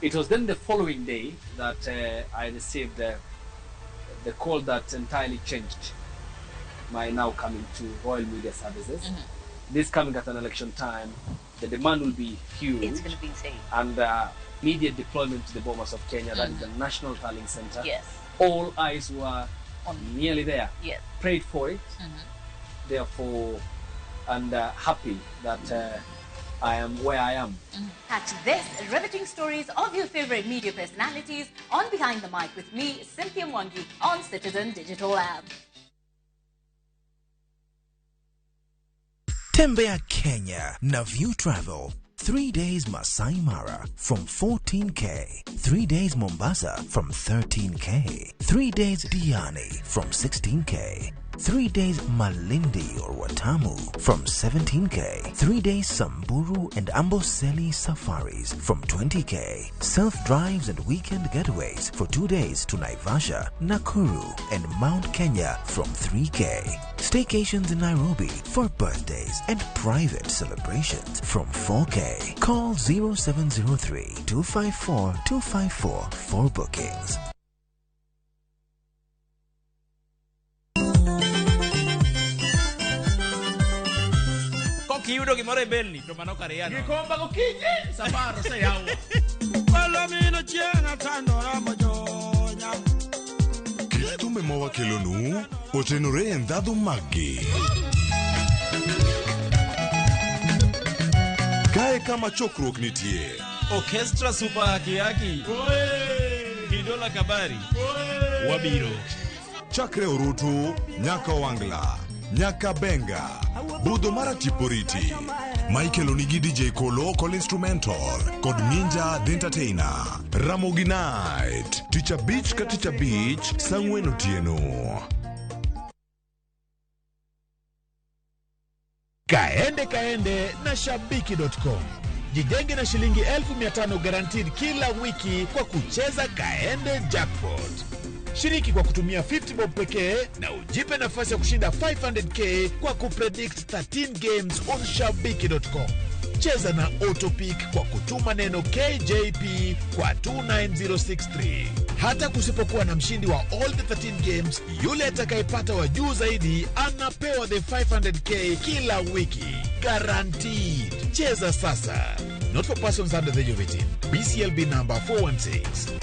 It was then the following day that I received the call that entirely changed my now coming to Royal Media Services. This coming at an election time, the demand will be huge. It's going to be insane. And immediate deployment to the Bomas of Kenya, that is the National Tallying Center. Yes. All eyes were nearly there. Yes. Prayed for it, therefore, and happy that I am where I am. Catch this riveting stories of your favorite media personalities on Behind the Mic with me, Cynthia Mwangi, on Citizen Digital App. Tembea Kenya na View Travel. 3 days Masai Mara from 14K. 3 days Mombasa from 13K. 3 days Diani from 16K. 3 days Malindi or Watamu from 17K. 3 days Samburu and Amboseli safaris from 20K. Self-drives and weekend getaways for 2 days to Naivasha, Nakuru and Mount Kenya from 3K. Staycations in Nairobi for birthdays and private celebrations from 4K. Call 0703 254 254 for bookings. Kiyudo gimoro e belni to mano kar yano. Gikomba gokinyi safar oseyawo. Palomino chieng' atandora mojonya. Kit thumbe mawakelonu otenore e ndhadhu maggi. Kae kama chokruok nitie. Orchestra Super Haki Haki. Kidola Kabari. Wabiro. Chakre Orutu, nyaka Wangla, nyaka Benga, budho mar Tiporiti. Ma ikelo nigi DJ Kolo Kol Instrumental kod Ninja The Entertainer. Ramogi Night. Tich abich ka tich abich saa ang'wen otieno. Kaende kaende na shabiki.com. Jijenge na shilingi 1500 guaranteed kila wiki kwa kucheza Kaende Jackpot. Shiriki kwa kutumia 50 bob pekee na ujipe nafasi ya kushinda 500k kwa kupredict 13 games on shabiki.com. Cheza na Autopick kwa kutuma neno KJP kwa 29063. Hata kusipokuwa na mshindi wa all the 13 games, yule atakayepata wa juu zaidi anapewa the 500k kila wiki. Guaranteed. Cheza sasa. Not for persons under the age of 18. BCLB number 416.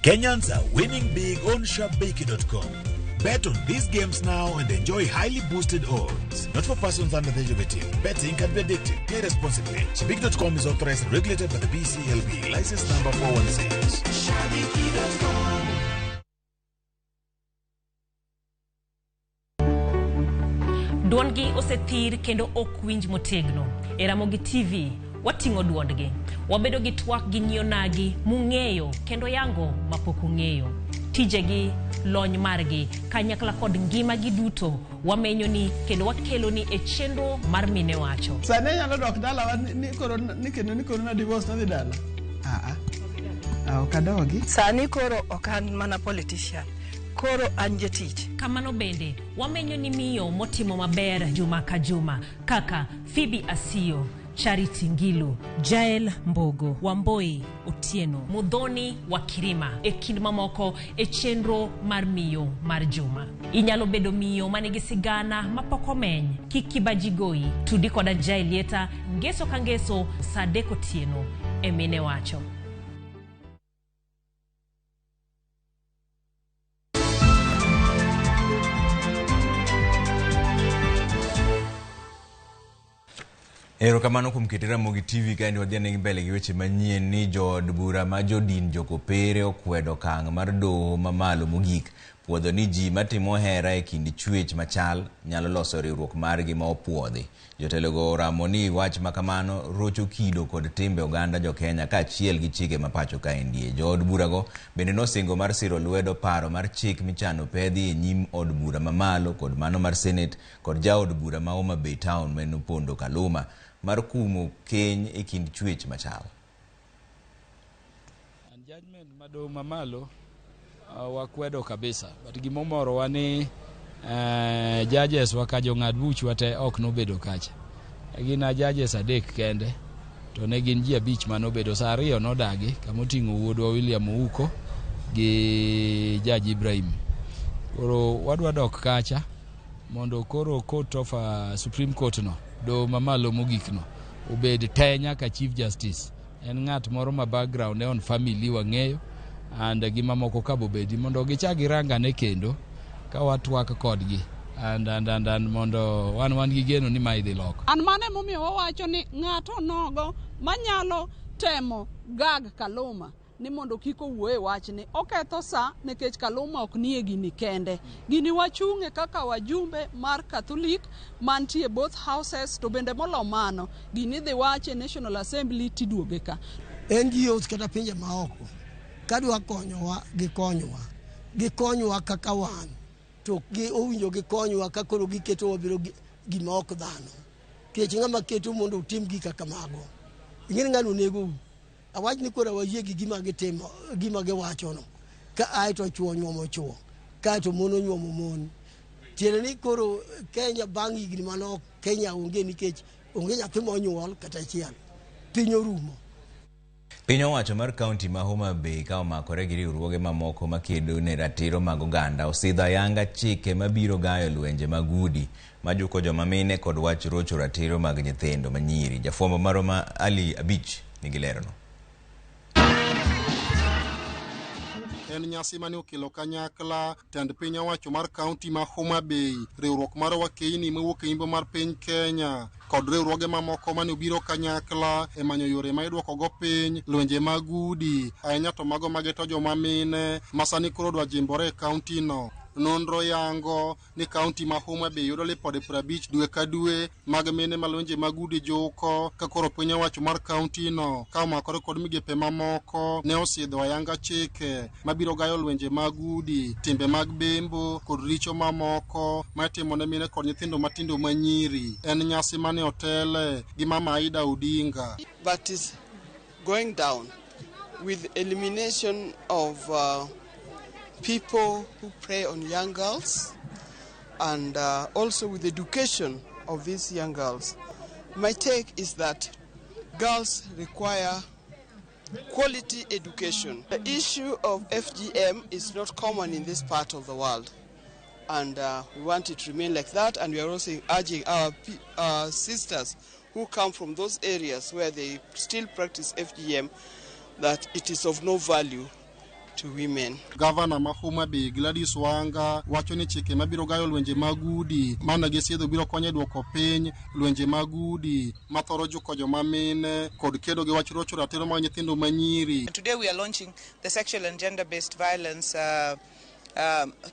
Kenyans are winning big on Shabiki.com. Bet on these games now and enjoy highly boosted odds. Not for persons under the age of 18. Betting can be addictive. Play responsibly. Shabiki.com is authorized and regulated by the BCLB. License number 416. Duondgi osethir kendo ok winj motegno. E Ramogi TV, wating'o duondgi. Wabedo gi twak gi nyionagi mung'eyo kendo yango mapok ung'eyo. Tijegi, lony margi, kanyakla kod ngimagi duto wamenyo ni kendo wakelo ni e chenro mar Mine Wacho. Sani anyalo dok dalawa ni koro ni kendo ni koro na divorce nadhi dala. Ok adogi. Sani koro ok an mana politician. Koro an jatich. Kamano bende, wamenyo ni miyo motimo maber juma ka juma kaka Phoebe Asiyo, Charity Ngilu, Jael Mbogo, Wamboi Otieno, Mudhoni wa Kirima e kind mamoko e chenro mar miyo mar juma. Inyalo bedo miyo manigi sigana mapok omeny, kik kibaji goyi, tudi koda Jael Lieta ngeso ka ngeso saa adek otieno e Mine Wacho. Erokamano kuom kete Ramogi TV kaendi wadhi ane mbele gi weche manyien ni jood bura ma jodin jokopere okwedo okang' mar doho mamalo mogik puodho ni ji matimo hera e kind chwech machal nyalo loso riwruok margi ma opuodhi. Jotelogo oramo ni wach makamano rocho kido kod timbe oganda jokenya kaachiel gi chike ma pacho kaendi. Jood burago bende nosingo mar siro lwedo paro mar chik michano pedhi e nyim od bura mamalo kod mano mar Senate kod jaod bura ma Homa Bay Town ma en Opondo Kaluma mar kumo keny e kind chwech machal. And judgment madoho mamalo wakwedo kabisa, but gimomorowa ni judges wa ka jong'ad buchwa te ok nobedo kacha. Gin a judges adek kende to ne gin ji abich manobedo. Sa ariyo nodagi kamoting'o wuodwa William Ouko gi Judge Ibrahim. Koro wadwa dok kacha mondo koro court of Supreme Court no, doho mamalo mogik no, obed te nyaka Chief Justice. En ng'at moro ma background on family wang'eyo and gi mamoko ka bobedi mondo gichak girangane kendo ka watwak kodgi and mondo wan gi geno ni ma idhi loko. An mano emomiyo wawacho ni ng'ato nogo manyalo temo gag Kaluma ni mondo kik owuo e wachni. Oketho sa nikech Kaluma ok nie gini kende. Gini wachung'e kaka wajumbe mar Catholic mantie both houses, to bende molo mano gini idhi wache National Assembly tiduoge ka. NGOs kata pinje maoko kadwa konyowa gikonywa, gikonywa kaka wan to gi owinjo gikonywa ka koro giketo wabiro gima ok dhano. Nikech ng'ama keto mondo utim gik kaka mago, ing'e ni ng'ano negou. Awach ni koro wayie gi gima gitimo, gima giwachono. Ka ae to chuo nyuomo chuo, kae to mon onyuomo mon. Tiende ni koro Kenya bang' higni manok Kenya onge nikech onge nyathi monyuol kata achiel. Piny orumo. Piny owacho mar kaunti ma Homa Bay ka omakore gi riwruoge mamoko makedo ne ratiro mag oganda osidho ayanga chike mabiro gayo lwenje mag udi majuko joma mine kod wach rocho ratiro mag nyithindo manyiri. Jafwambo marwa ma Ali Abich nigi lerno. En nyasi mane okelo kanyakla tend piny owacho mar kaunti ma Homa Bay, riwruok mar wakeini mawuok e imbo mar piny Kenya kod riwruoge mamoko mane obiro kanyakla e manyo yore ma idwokogo piny lwenje mag udi, ahinya to mago mageto joma mine ma sani koro dwa jimbore e kaunti no. Nonro yango ni kaunti ma Homa Bay yudo lipode 50 dwe ka dwe mag mine ma lwenje mag udi juko ka koro piny owacho mar kaunti no ka omakore kod migepe mamoko ne osidho ayanga chike mabiro gayo lwenje mag udi, timbe mag bembo kod richo mamoko ma itimo ne mine kod nyithindo matindo ma nyiri. En nyasi mane otele gi Mama Aida Odinga. But it's going down with elimination of people who prey on young girls and also with education of these young girls. My take is that girls require quality education. The issue of FGM is not common in this part of the world, and we want it to remain like that, and we are also urging our sisters who come from those areas where they still practice FGM that it is of no value to women. Gavana ma Homa Bay Gladys Wanga wacho ni chike mabiro gayo lwenje mag udi mane gisidho biro konyo e duoko piny lwenje mag udi mathoro juko joma mine kod kedo gi wach rocho ratiro mag nyithindo ma nyiri. Today we are launching the sexual and gender-based violence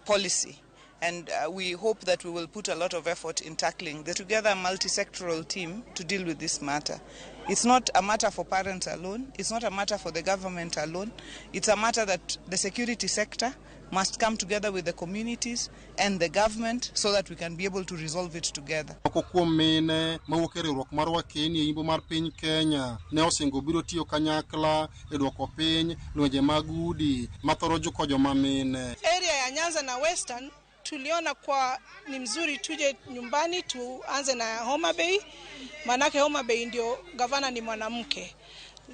policy, and we hope that we will put a lot of effort in tackling the together multi-sectoral team to deal with this matter. It's not a matter for parents alone, it's not a matter for the government alone, it's a matter that the security sector must come together with the communities and the government so that we can be able to resolve it together. Moko kuom mine mawuok e riwruok mar Wakeni e imbo mar piny Kenya ne osingo biro tiyo kanyakla e duoko piny lwenje mag udi mathoro juko joma mine. Area ya Nyanza na Western tuliona kwa ni mzuri tuje nyumbani tuanze na Homa Bay, manake Homa Bay ndio gavana ni mwanamke.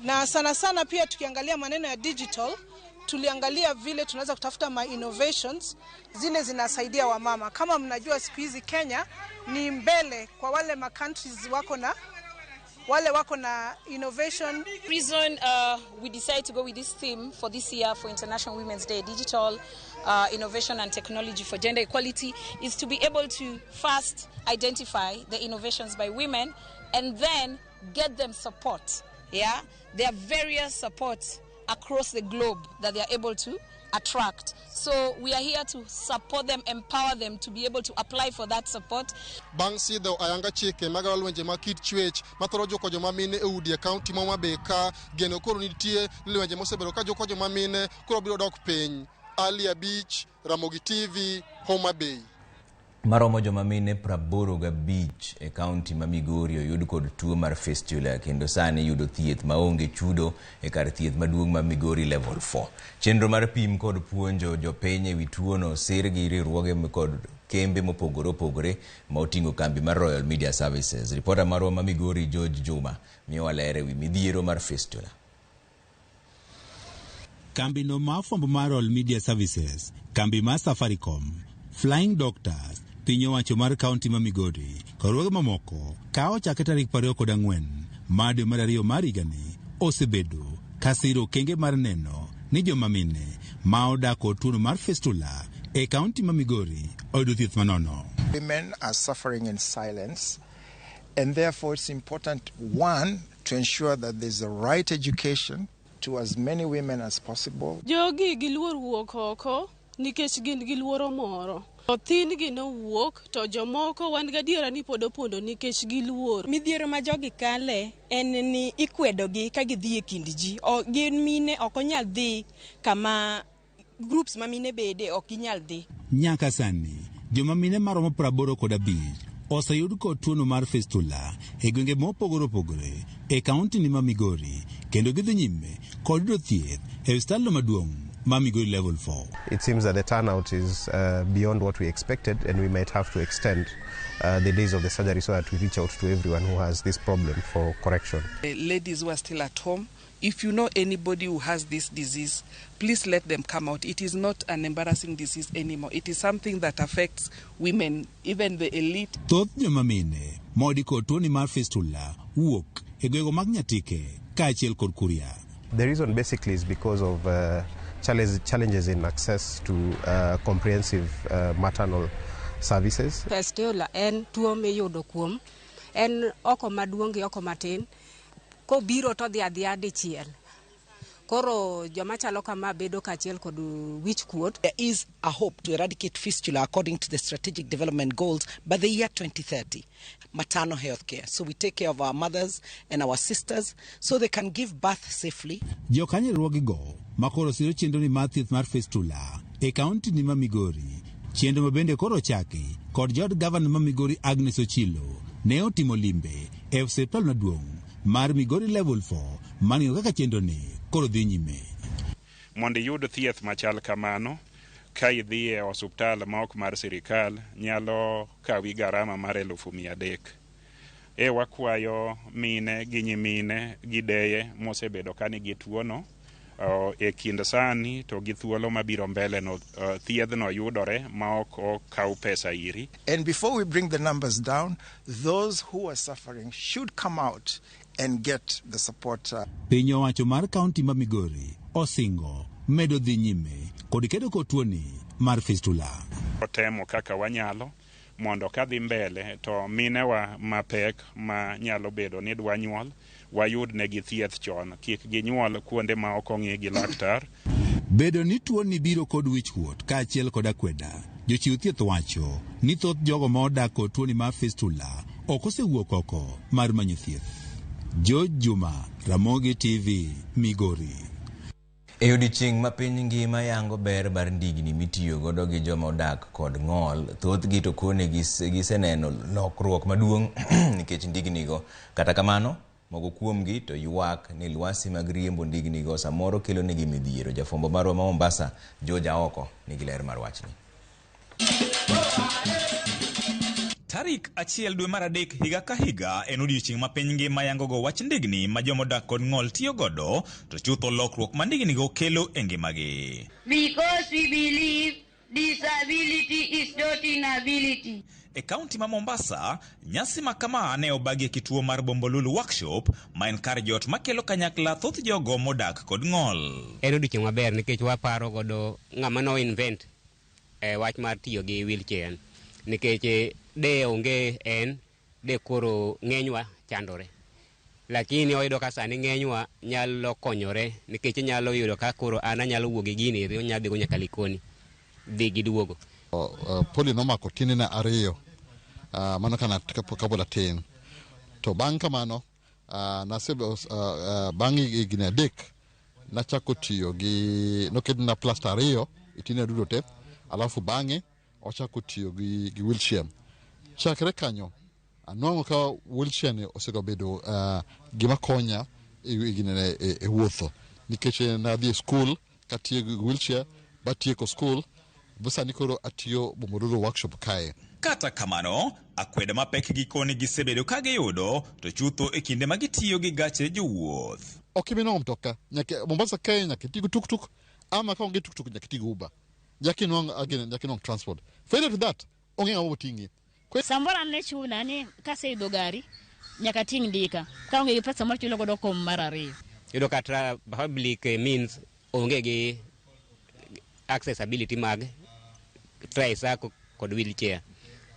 Na sana sana pia tukiangalia maneno ya digital, tuliangalia vile tunaweza kutafuta ma innovations zile zinasaidia wamama. Kama mnajua siku hizi Kenya ni mbele kwa wale ma countries wako na wale wako na innovation. Reason we decided to go with this theme for this year for International Women's Day, digital innovation and technology for gender equality, is to be able to first identify the innovations by women and then get them support. Yeah, there are various supports across the globe that they are able to attract. So we are here to support them, empower them to be able to apply for that support. Bang' sidho ayanga chike mag lwenje mag kit chwech mathoro juko joma mine e udi e kaunti ma Homa Bay ka geno koro nitie ni lwenje mosebedo ka juko joma mine koro biro dok piny. Ali Abich, Ramogi TV, Homa Bay. Maromo joma mine 85 e kaunti ma Migori oyud kod tuo mar fistula kendo sani yudo thieth maonge chudo e kar thieth maduong' ma Migori Level 4. Chenro mar pim kod puonjo jopiny ewi tuono sir gi riwruoge kod kembe mopogore opogore ma oting'o kambi mar Royal Media Services. Ripota marwa ma Migori George Juma miyowa ler ewi midhiero mar fistula. Kambi no mar fwambo mar Royal Media Services, kambi mar Safaricom, Flying Doctors, piny owacho mar kaunti ma Migori kod riwruoge mamoko ka ochake tarik 24 mar dwe mar ariyo mar higani osebedo ka siro okenge mar neno ni joma mine ma odak kod tuono mar fistula e kaunti ma Migori oyudo thieth manono. Women are suffering in silence, and therefore it's important, one, to ensure that there's the right education to as many women as possible. Jogi giluor wuok oko nikech gin gi luoro moro. Thin-gi nowuok to jomoko wan gadiera ni pod opondo nikech giluor. Midhiero ma jogi kale en ni ikwedogi ka gidhi e kind ji. Gin mine ok onyal dhi kama groups ma mine bede ok ginyal dhi. Nyaka sani, joma mine maromo 85 oseyud kod tuono mar fistula e gwenge mopogore opogore e kaunti ni ma Migori kendo gidhi nyime kod yudo thieth e osiptal maduong' ma Migori Level 4. It seems that the turnout is beyond what we expected, and we might have to extend the days of the surgery so that we reach out to everyone who has this problem for correction. Ladies who are still at home, if you know anybody who has this disease, please let them come out. It is not an embarrassing disease anymore. It is something that affects women, even the elite. Thoth joma mine moyudi kod tuoni mar fistula wuok e gwenge mag Nyatike kaachiel kod Kuria. The reason basically is because of challenges in access to comprehensive maternal services. Fistula en tuo miyudo kuom en oko maduong' gi oko matin kobiro to dhi adhiya dichiel. Koro joma chalo kama bedo kaachiel kod wich kuot. There is a hope to eradicate fistula according to the strategic development goals by the year 2030. Maternal health care. So we take care of our mothers and our sisters so they can give birth safely. Jokanyo riwruoge-go makoro siro chenro ni mar thieth mar fistula e kaunti ni ma Migori, chenro ma bende koro ochaki kod jood gavana ma Migori Agnes Ochilo ne otimo limbe e osiptal maduong' mar Migori Level 4 mang'iyo kaka chenro ni koro dhi nyime. Mondo iyud thieth machal kamano, ka idhi e osuptal ma ok mar sirikal nyalo kawi garama mar 300,000. E wakwayo mine gi nyimine gi deye mosebedo ka nigi tuono e kind sani to gi thuolo mabiro mbele no thiedhno yudore ma ok okaw pesa iri. And before we bring the numbers down, those who are suffering should come out and get the support. Piny owacho mar kaunti ma Migori osingo medo dhi nyime kod kedo kod tuoni mar fistula. Otemo kaka wanyalo mondo kadhi mbele to minewa mapek ma nyalo bedo ni dwa nyuol wayud negi thieth chon, kik ginyuol kuonde ma ok ong'i gi laktar. Bedo ni tuoni biro kod wichkuot kaachiel kod akweda, jochiw thieth wacho ni thoth jogo ma odak kod tuoni mar fistula ok osewuok oko mar manyo thieth. George Juma, Ramogi TV, Migori. E odiechieng' ma piny ngima yango ber mar ndigni mitiyo godo gi joma odak kod ng'ol, thothgi to kone giseneno lokruok maduong' nikech ndignigo. Kata kamano, moko kuomgi to ywak ni lwasi mag riembo ndignigo samoro kelo negi midhiero. Jafwambo marwa ma Mombasa, George Aoko, nigi ler mar wachni. Tarik 1 dwe mar 3 higa ka higa en odiechieng' ma piny ngima yangogo wach ndigni ma jomodak kod ng'ol tiyo godo, to chutho lokruok ma ndignigo kelo e ngimagi. Because we believe disability is not inability. E kaunti ma Mombasa, nyasi ma kama ne obagi e kituo mar Bombolulu Workshop, ma en kar jot makelo kanyakla thoth jogo modak kod ng'ol. En odiechieng' maber nikech waparo godo ng'ama no invent wach mar tiyo gi wheelchair, nikech de onge en de koro ng'enywa chandore, lakini oyudo ka sani ng'enywa nyalo konyore nikech inyalo yudo ka koro an anyalo wuok gi gini eri onyalo dhigo nyaka Likoni dhi gi duogo. Polio nomako tiendena 2 mano kana kapod atin, to bang' kamano bang' higni 3 nachako tiyo gi noketna plasta 2 e tiendena duto te, alafu bang'e ochako tiyo gi wheelchair. Chakre kanyo anwang'o ka wheelchair ni osebedo gima konya e wuotho, nikech nadhi e skul katiyo gi wheelchair batieko skul, sani koro atiyo Bombolulu Workshop kae. Kata kamano, akweda mapek gikoni gisebedo ka giyudo to chutho e kinde ma gitiyo gi gache jowuoth. Ok ibi nwang'o mtoka nyaka Mombasa kae, nyaka iti gi tuktuk, ama ka onge tuktuk nyaka iti gi Uber, nyaka inwang' transport. Failure to that, onge ng'ama boting'i. Samoro an ne chuna ni kaseidho gari nyaka ting' ndika, kaonge gi pesa machulo godo kom mar 2. Iyudo ka public means onge gi accessibility mag tricycle kod wheelchair.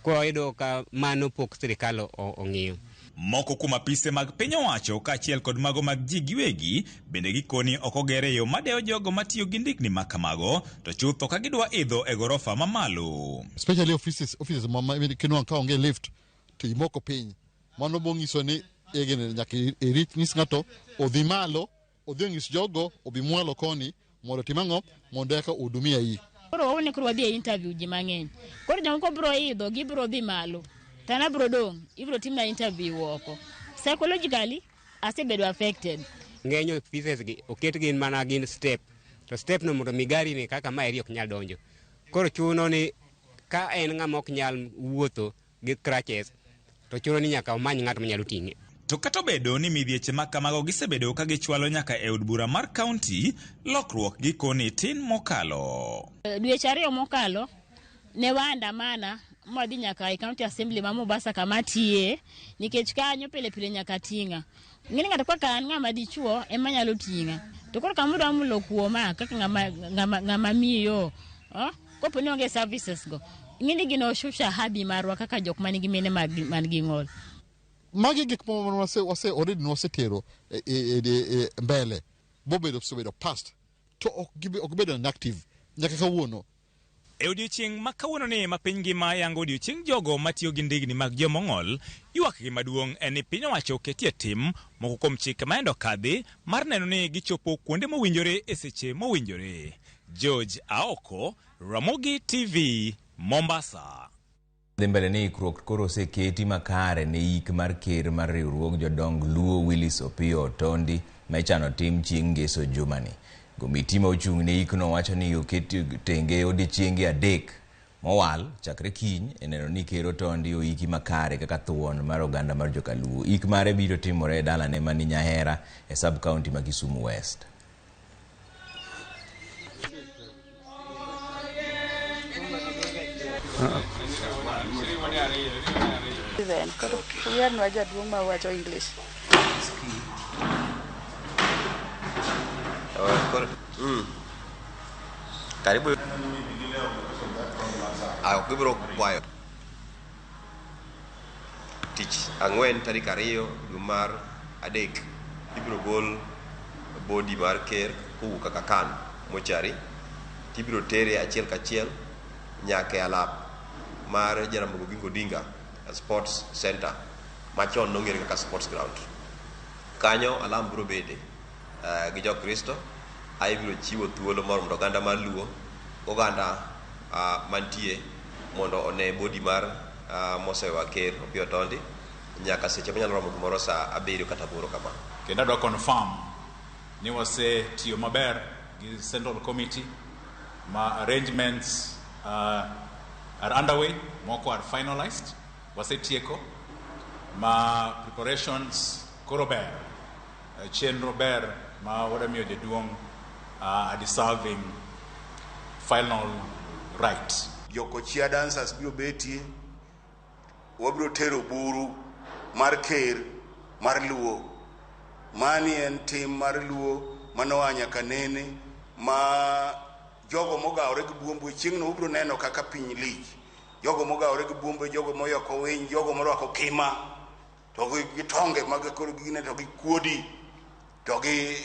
Koro iyudo ka mano pok sirikal ong'iyo. Moko kuom apise mag piny owacho kaachiel kod mago mag ji giwegi bende gikoni ok ogere yo madewo jogo matiyo gi ndikni ma kamago, to chutho ka gidwa idho e gorofa mamalo. Especially offices ma kinwang'o ka onge lift to imoko piny, mano bonyiso ni nyaka irit nyis ng'ato odhi malo, odhi onyis jogo obi mwalo koni mondo otim ang'o, mondo eka ohudumia iyi. Koro waone koro wadhi e interview ji mang'eny. Koro jomoko biro idho, gibiro dhi malo. To an abiro dong', ibiro timna interview oko. Psychologically, asebedo affected. Ng'eny offices gi oket gin mana gin step, to step no mondo mi gari ni kaka maeri ok nyal donjo. Koro chuno ni ka en ng'ama ok nyal wuotho gi crutches, to chuno ni nyaka omany ng'at manyalo ting'e. To kata obedo ni midhieche ma kamago gisebedo ka gichwalo nyaka e od bura mar kaunti, lokruok gikoni tin mokalo. Dweche 2 mokalo ne waandamana mwadhi nyaka e county assembly ma Mombasa kama atiye, nikech kanyo pile pile nyaka ting'a. Ng'eni ng'ato kaka an ng'ama dichuo ema nyalo ting'a, to koro kama udwa mulo kuoma kaka ng'ama miyo, kopo ni onge services go, ng'eni gino oshusha hadhi marwa kaka jok manigi mine man gi ng'ol. Magi gik ma wase already wasetero e mbele. Bobedo osebedo passed to ok gibedo inactive nyaka kawuono. E odiechieng' ma kawuononi ma piny ngima yango odiechieng' jogo matiyo gi ndigni mag jomong'ol, ywakgi maduong' en ni piny owacho oketie tim moko kuom chike ma endo kadhi mar neno ni gichopo kuonde mowinjore e seche mowinjore. George Aoko, Ramogi TV, Mombasa. Dhi mbele ni ikruok koro oseketi makare ne yik mar ker mar riwruog jodong Luo Willis Opiyo Otondi ma ichano tim chieng' ngeso jumani. Komiti ma ochung' ne yikno wacho ni oket tenge odiechienge 3 mowal chakre kiny e neno ni ker Otondi oiki makare kaka thuon mar oganda mar Jokaluo. Ik mare biro timore e dalane mani Nyahera e sub county ma Kisumu West. Then, koro uyanwa jaduong' ma wacho English. Karibu. Gibiro kwayo tich ang'wen tarik 2 dwe mar 3 ibiro gol body mar ker kowuok kaka kan mochari tibiro tere achiel kachiel nyaka e alap mar Jaramogi Oginga Odinga Sports Center machon nong'ere kaka sports ground. Kanyo alam biro bede gi Jokristo ae biro chiwo thuolo moro mondo oganda mar Luo oganda mantie mondo one body mar mosewa ker Opiyo Otondi nyaka seche manyalo romo gimoro saa 7 kata 8 kama. Kendo adwa confirm ni wasetiyo maber gi Central Committee ma arrangements are underway, moko are finalized, wasetieko ma preparations koro ber, chenro ber ma wadamiyo jaduong' a deserving final right. Jokochia dancers biro betie, wabiro tero buru mar ker mar Luo. Mani en tim mar Luo manoa nyaka nene ma jogo mogawore gi buombe chieng'no ubiro neno kaka piny lich. Jogo mogawore gi buombe, jogo moyoko winy, jogo morwako kima to gi tonge mag koro gine to gi kuodi to gi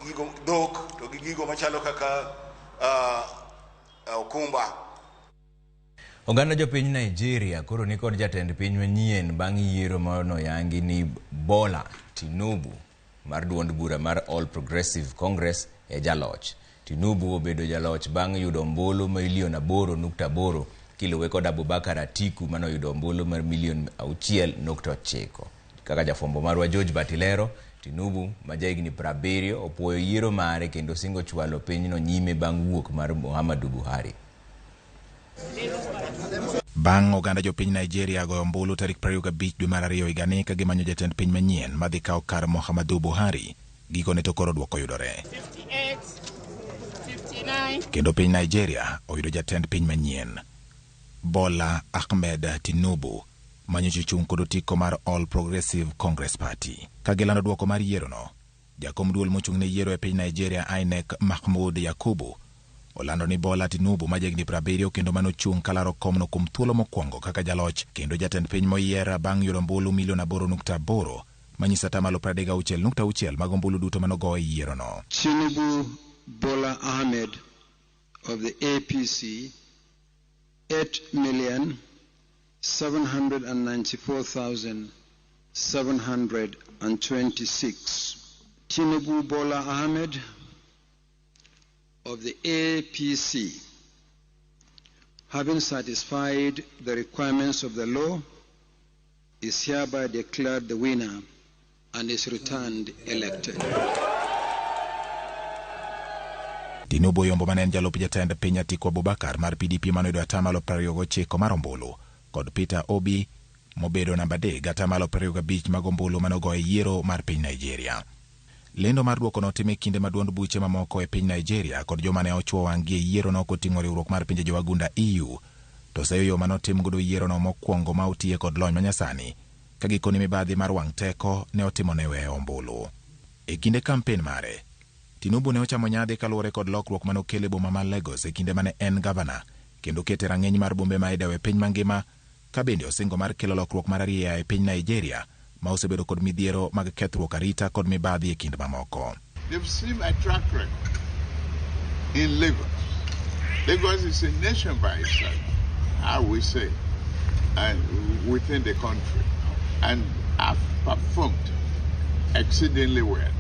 gigo dhok to gi gigo machalo kaka okumba. Oganda jopiny Nigeria koro ni kod jatend piny manyien bang' yiero manoyangi ni Bola Tinubu mar duond bura mar All Progressive Congress e jaloch. Tinubu obedo jaloch bang' yudo ombulu milion 8.8 kiluwe kod Abubakar Atiku manoyudo ombulu mar milion 6.9. Kaka jafwambo marwa George Batilero, Tinubu ma jahigni 70 opuoyo yiero mare kendo singo chwalo pinyno nyime bang' wuok mar Muhammadu Buhari. Bang' oganda jopiny Nigeria goyo ombulu tarik 25 dwe mar 2 higani ka gimanyo jatend piny manyien madhi kawo kar Muhammadu Buhari, gikone to koro dwoko yudore. 58, 59. Kendo piny Nigeria oyudo jatend piny manyien. Bola Ahmed Tinubu manyocha ochung' kod otiko mar All Progressive Congress Party. Ka gilando dwoko mar yierono, jakom duol mochung' ne yiero e piny Nigeria INEC Mahmoud Yakubu olando ni Bola Tinubu ma jahigni 70 kendo manochung' kalaro komno kuom thuolo mokwongo kaka jaloch kendo jatend piny moyier bang' yudo ombulu milion 8.8 manyiso atamalo 36.6 mag ombulu duto manogo e yierono. Tinubu Bola Ahmed of the APC 8,794,726. Tinubu Bola Ahmed of the APC, having satisfied the requirements of the law, is hereby declared the winner and is returned elected. Tinubu oyombo mane en jalup jatend piny Atiku Abubakar mar PDP manoyudo atamalo 29 mar ombulu kod Peter Obi mobedo namba 3 atamalo 25 mag ombulu manogo e yiero mar piny Nigeria. Lendo mar duoko notim e kinde ma duond buche mamoko e piny Nigeria kod joma ne ochuo wang'gi e yierono koting'o riwruok mar pinje jowagunda EU to seyo yo manotim godo yierono mokwongo ma otiye kod lony manyasani ka gikone mibadhi mar wang' teko ne otimo ne weyo ombulu. E kinde kampen mare, Tinubu ne ochamo nyadhi kaluwore kod lokruok manokelo e boma ma Lagos e kinde mane en gavana kendo kete rang'iny mar bombe ma idewo e piny mangima ka bende osingo mar kelo lokruok mar arieya e piny Nigeria ma osebedo kod midhiero mag kethruok arita kod mibadhi e kind mamoko. They've seen my track record in Lagos. Lagos is a nation by itself, I will say, and within the country. And I've performed exceedingly well.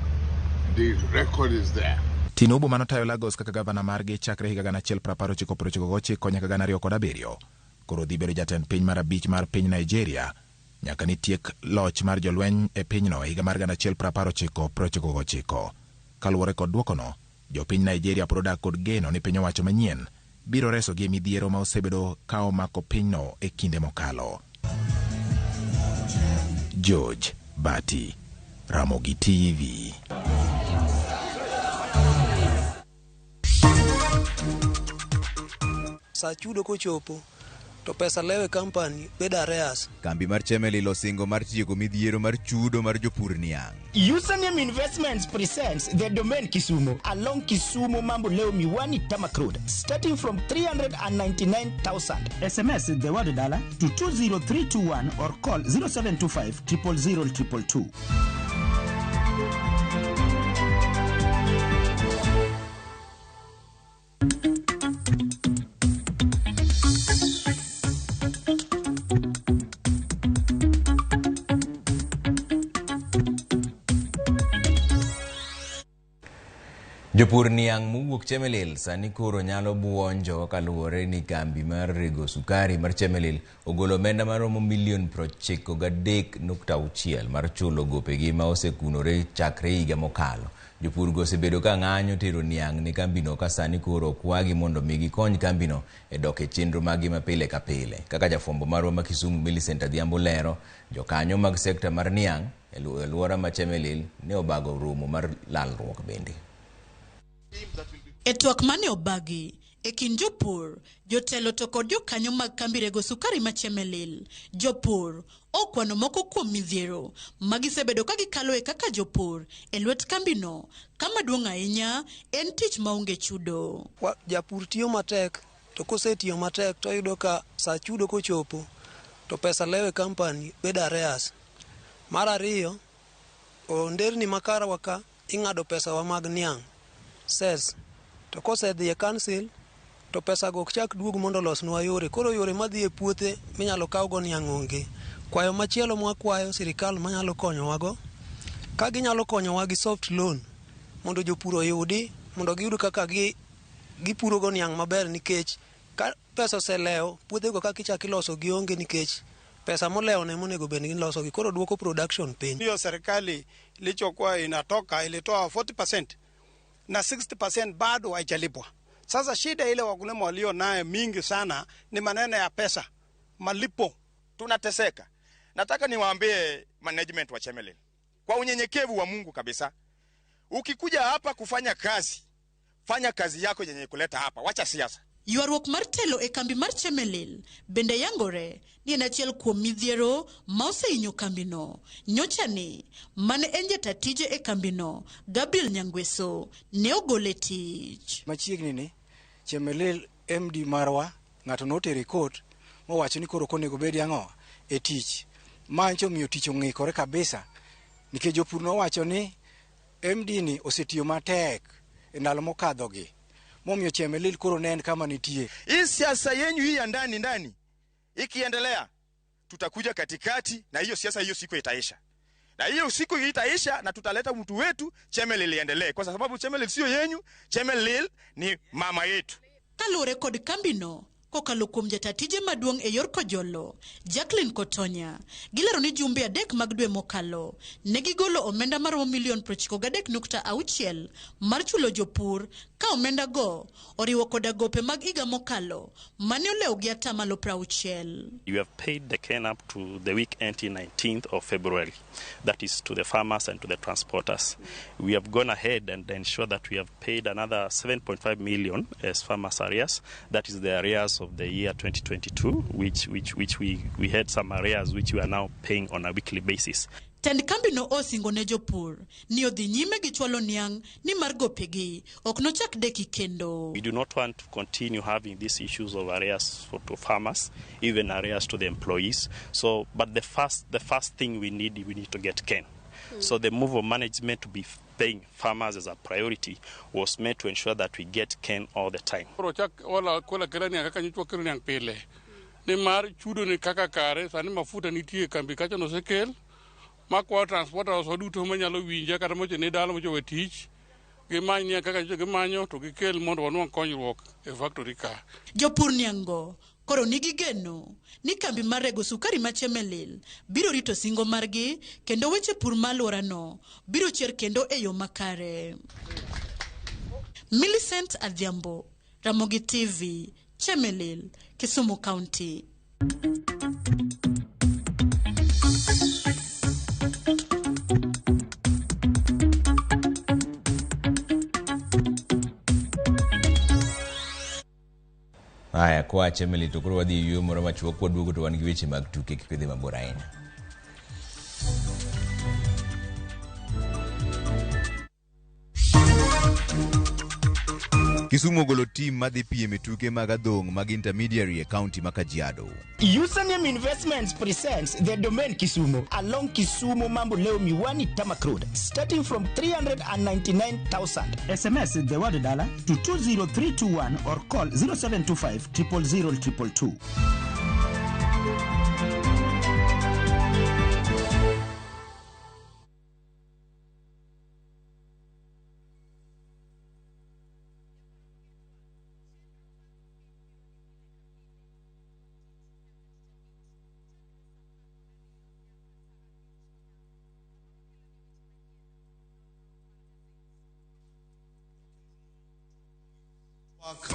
The record is there. Tinubu manotayo Lagos kaka gavana margi chakre higa 1999 nyaka 2007 koro dhi bedo jatend piny mar abich mar piny Nigeria nyaka nitiek loch mar jolweny e pinyno e higa mar 1999. Kaluwore kod duokono, jopiny Nigeria pod odak kod geno ni piny owacho manyien biro resogi e midhiero ma osebedo ka omako pinyno e kinde mokalo. George Bati, Ramogi TV. Sa chudo kochopo to pesa lewe company bedo arrears. Kambi mar Chemelil osingo mar tieko midhiero mar chudo mar jopur niang'. Username Investments presents the Domain Kisumu along Kisumu Mamboleo Miwani Tamak Road, starting from 399,000. SMS the word dollar to 20321 or call 0725 000 222. Jopur niang' mowuok Chemelil sani koro nyalo buonjo kaluwore ni kambi mar rego sukari mar Chemelil ogolo omenda maromo milion 93.6 mar chulo gopegi ma osekunore chakre higa mokalo. Jopur go osebedo ka ng'anyo tero niang' ne kambino ka sani koro okwagi mondo mi gikony kambino e dok e chenro maggi ma pile ka pile. Kaka jafwambo marwa ma Kisumu Millicent Adhiambo lero, jokanyo mag sekta mar niang' e alwora ma Chemelil ne obago romo mar lalruok bende. E twak mane obagi e kind jopur, jotelo to kod jokanyo mag kambi rego sukari ma Chemelil, jopur okwano moko kuom midhiero ma gisebedo ka gikaloe kaka jopur e lwet kambino. Kama duong' ahinya en tich maonge chudo. Japur tiyo matek to kosetiyo matek to oyudo ka sa chudo kochopo to pesa lewe company bedo arrears. Mar ariyo, nderni makarwa ka ing'ado pesa wa mag niang' ses to kosedhi e council to pesa go ok chak duog mondo olosnwa yore. Koro yore madhi e puothe minyalo kawgo niang' onge. Kwayo machielo mwakwayo sirikal manyalo konyowago, ka ginyalo konyowa gi soft loan mondo jopur oyudi mondo giyud kaka gipurogo niang' maber, nikech ka pesa oselewo puothego kaka ichako iloso gionge nikech pesa molewo ne monego bed ni gilosogi, koro duoko production piny. Hiyo serikali ilichokuwa inatoka ilitoa 40% na 60% bado haijalipwa. Sasa shida ile wakulima walio naye mingi sana ni maneno ya pesa, malipo. Tunateseka. Nataka niwaambie management wa Chemelil kwa unyenyekevu wa Mungu kabisa. Ukikuja hapa kufanya kazi, fanya kazi yako yenye kuleta hapa, wacha siasa. Ywaruok mar telo e kambi mar Chemelil bende yangore ni en achiel kuom midhiero ma osehinyo kambino. Nyocha ni mane en jata tije e kambino, Gabriel Nyangweso, ne ogole tich. Machiegni ni Chemelil MD marwa ng'ato notere court mowacho ni koro onego bed ang'o e tich. Mancho miyo tich ong'ikore kabisa nikech jopur nowacho ni MD ni osetiyo matek e ndalo mokadhogi. Momiyo Chemelil koro ne en kama nitie. Hii siasa yenyu hii ya ndani ndani ikiendelea, tutakuja katikati na hiyo siasa hiyo siku itaisha. Na hiyo siku itaisha na tutaleta mtu wetu Chemelil iendelee, kwa sababu Chemelil sio yenyu, Chemelil ni mama yetu. Kaluwore kod kambino kokalo kuom jata tije maduong' e yor Kojolo, Jacqueline Kotonya, gilero ni jumbe 3 mag dwe mokalo ne gigolo omenda maromo milion 93.6 mar chulo jopur, ka omenda go oriwo koda gope mag higa mokalo mane olewo gi 60%. You have paid the cane up to the week ending 19th of February. That is to the farmers and to the transporters. We have gone ahead and ensured that we have paid another 7.5 million as farmers arrears. That is the arrears of the year 2022, which we had some arrears which we are now paying on a weekly basis. Tend kambino osingo ne jopur ni odhi nyime gi chwalo niang' ni mar gopegi ok nochak deki kendo. We do not want to continue having these issues of arrears to farmers, even arrears to the employees. So, but the first thing we need to get cane. So the move of management to be paying farmers as a priority was made to ensure that we get cane all the time. Koro chak ola kola kela niang' kaka nyocha wakelo niang' pile nimar chudo ni kaka kare sani mafuta nitie e kambi kacha nosekel makwayo transporters duto manyalo winja kata mochene dala mochopo e tich gimany niang' kaka nyocha gimanyo to gikel mondo wanwang' konyruok e factory ka. Jopur niang'go koro nigi geno ni kambi mar rego sukari ma Chemelil biro rito singo margi kendo weche pur ma alworano biro chier kendo e yo makare. Millicent Adhiambo, Ramogi TV, Chemelil, Kisumu County. Haya, koa Chemelil to koro wadhi e yueyo moro machuok kwaduogo to wan gi weche mag tuke kik idhi mabor ahinya. Kisumu ogolo tim madhi piem e tuke mag adhong' mag intermediary e kaunti ma Kajiado. Username Investments presents the Domain Kisumu along Kisumu Mambo Leo Miwani Tamak Road, starting from 399,000. SMS the word dollar to 20321 or call 0725 000 222.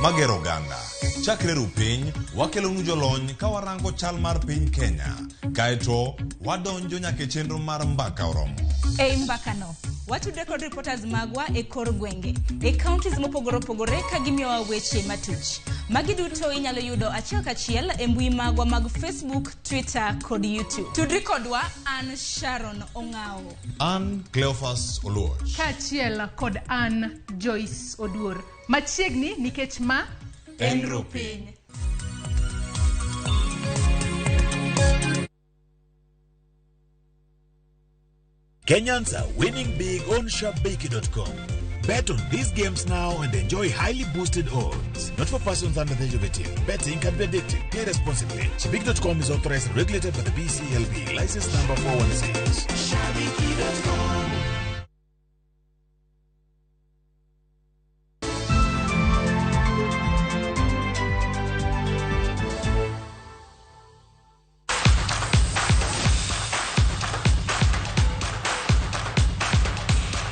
Magero oganda. Chakre ru piny, wakelonu jolony ka warango chal mar piny Kenya. Kaeto, wadonjo nyaka e chenro mar mbaka oromo. Ei mbakano, watudre kod reporters magwa e kor gwenge, e counties mopogore opogore ka gimiyowa weche matuch. Magi duto inyalo yudo achiel kachiel e mbui magwa mag Facebook, Twitter kod YouTube. Tudri kodwa an Sharon Ong'awo. An Cleophas Oluoch. Kaachiel kod an Joyce Oduor. Machiegni nikech ma En Rupiny. Kenyans are winning big on Shabiki.com. Bet on these games now and enjoy highly boosted odds. Not for persons under the age of 18. Betting can be addictive. Play responsibly. Shabiki.com is authorized and regulated by the BCLB. License number 416. Shabiki.com.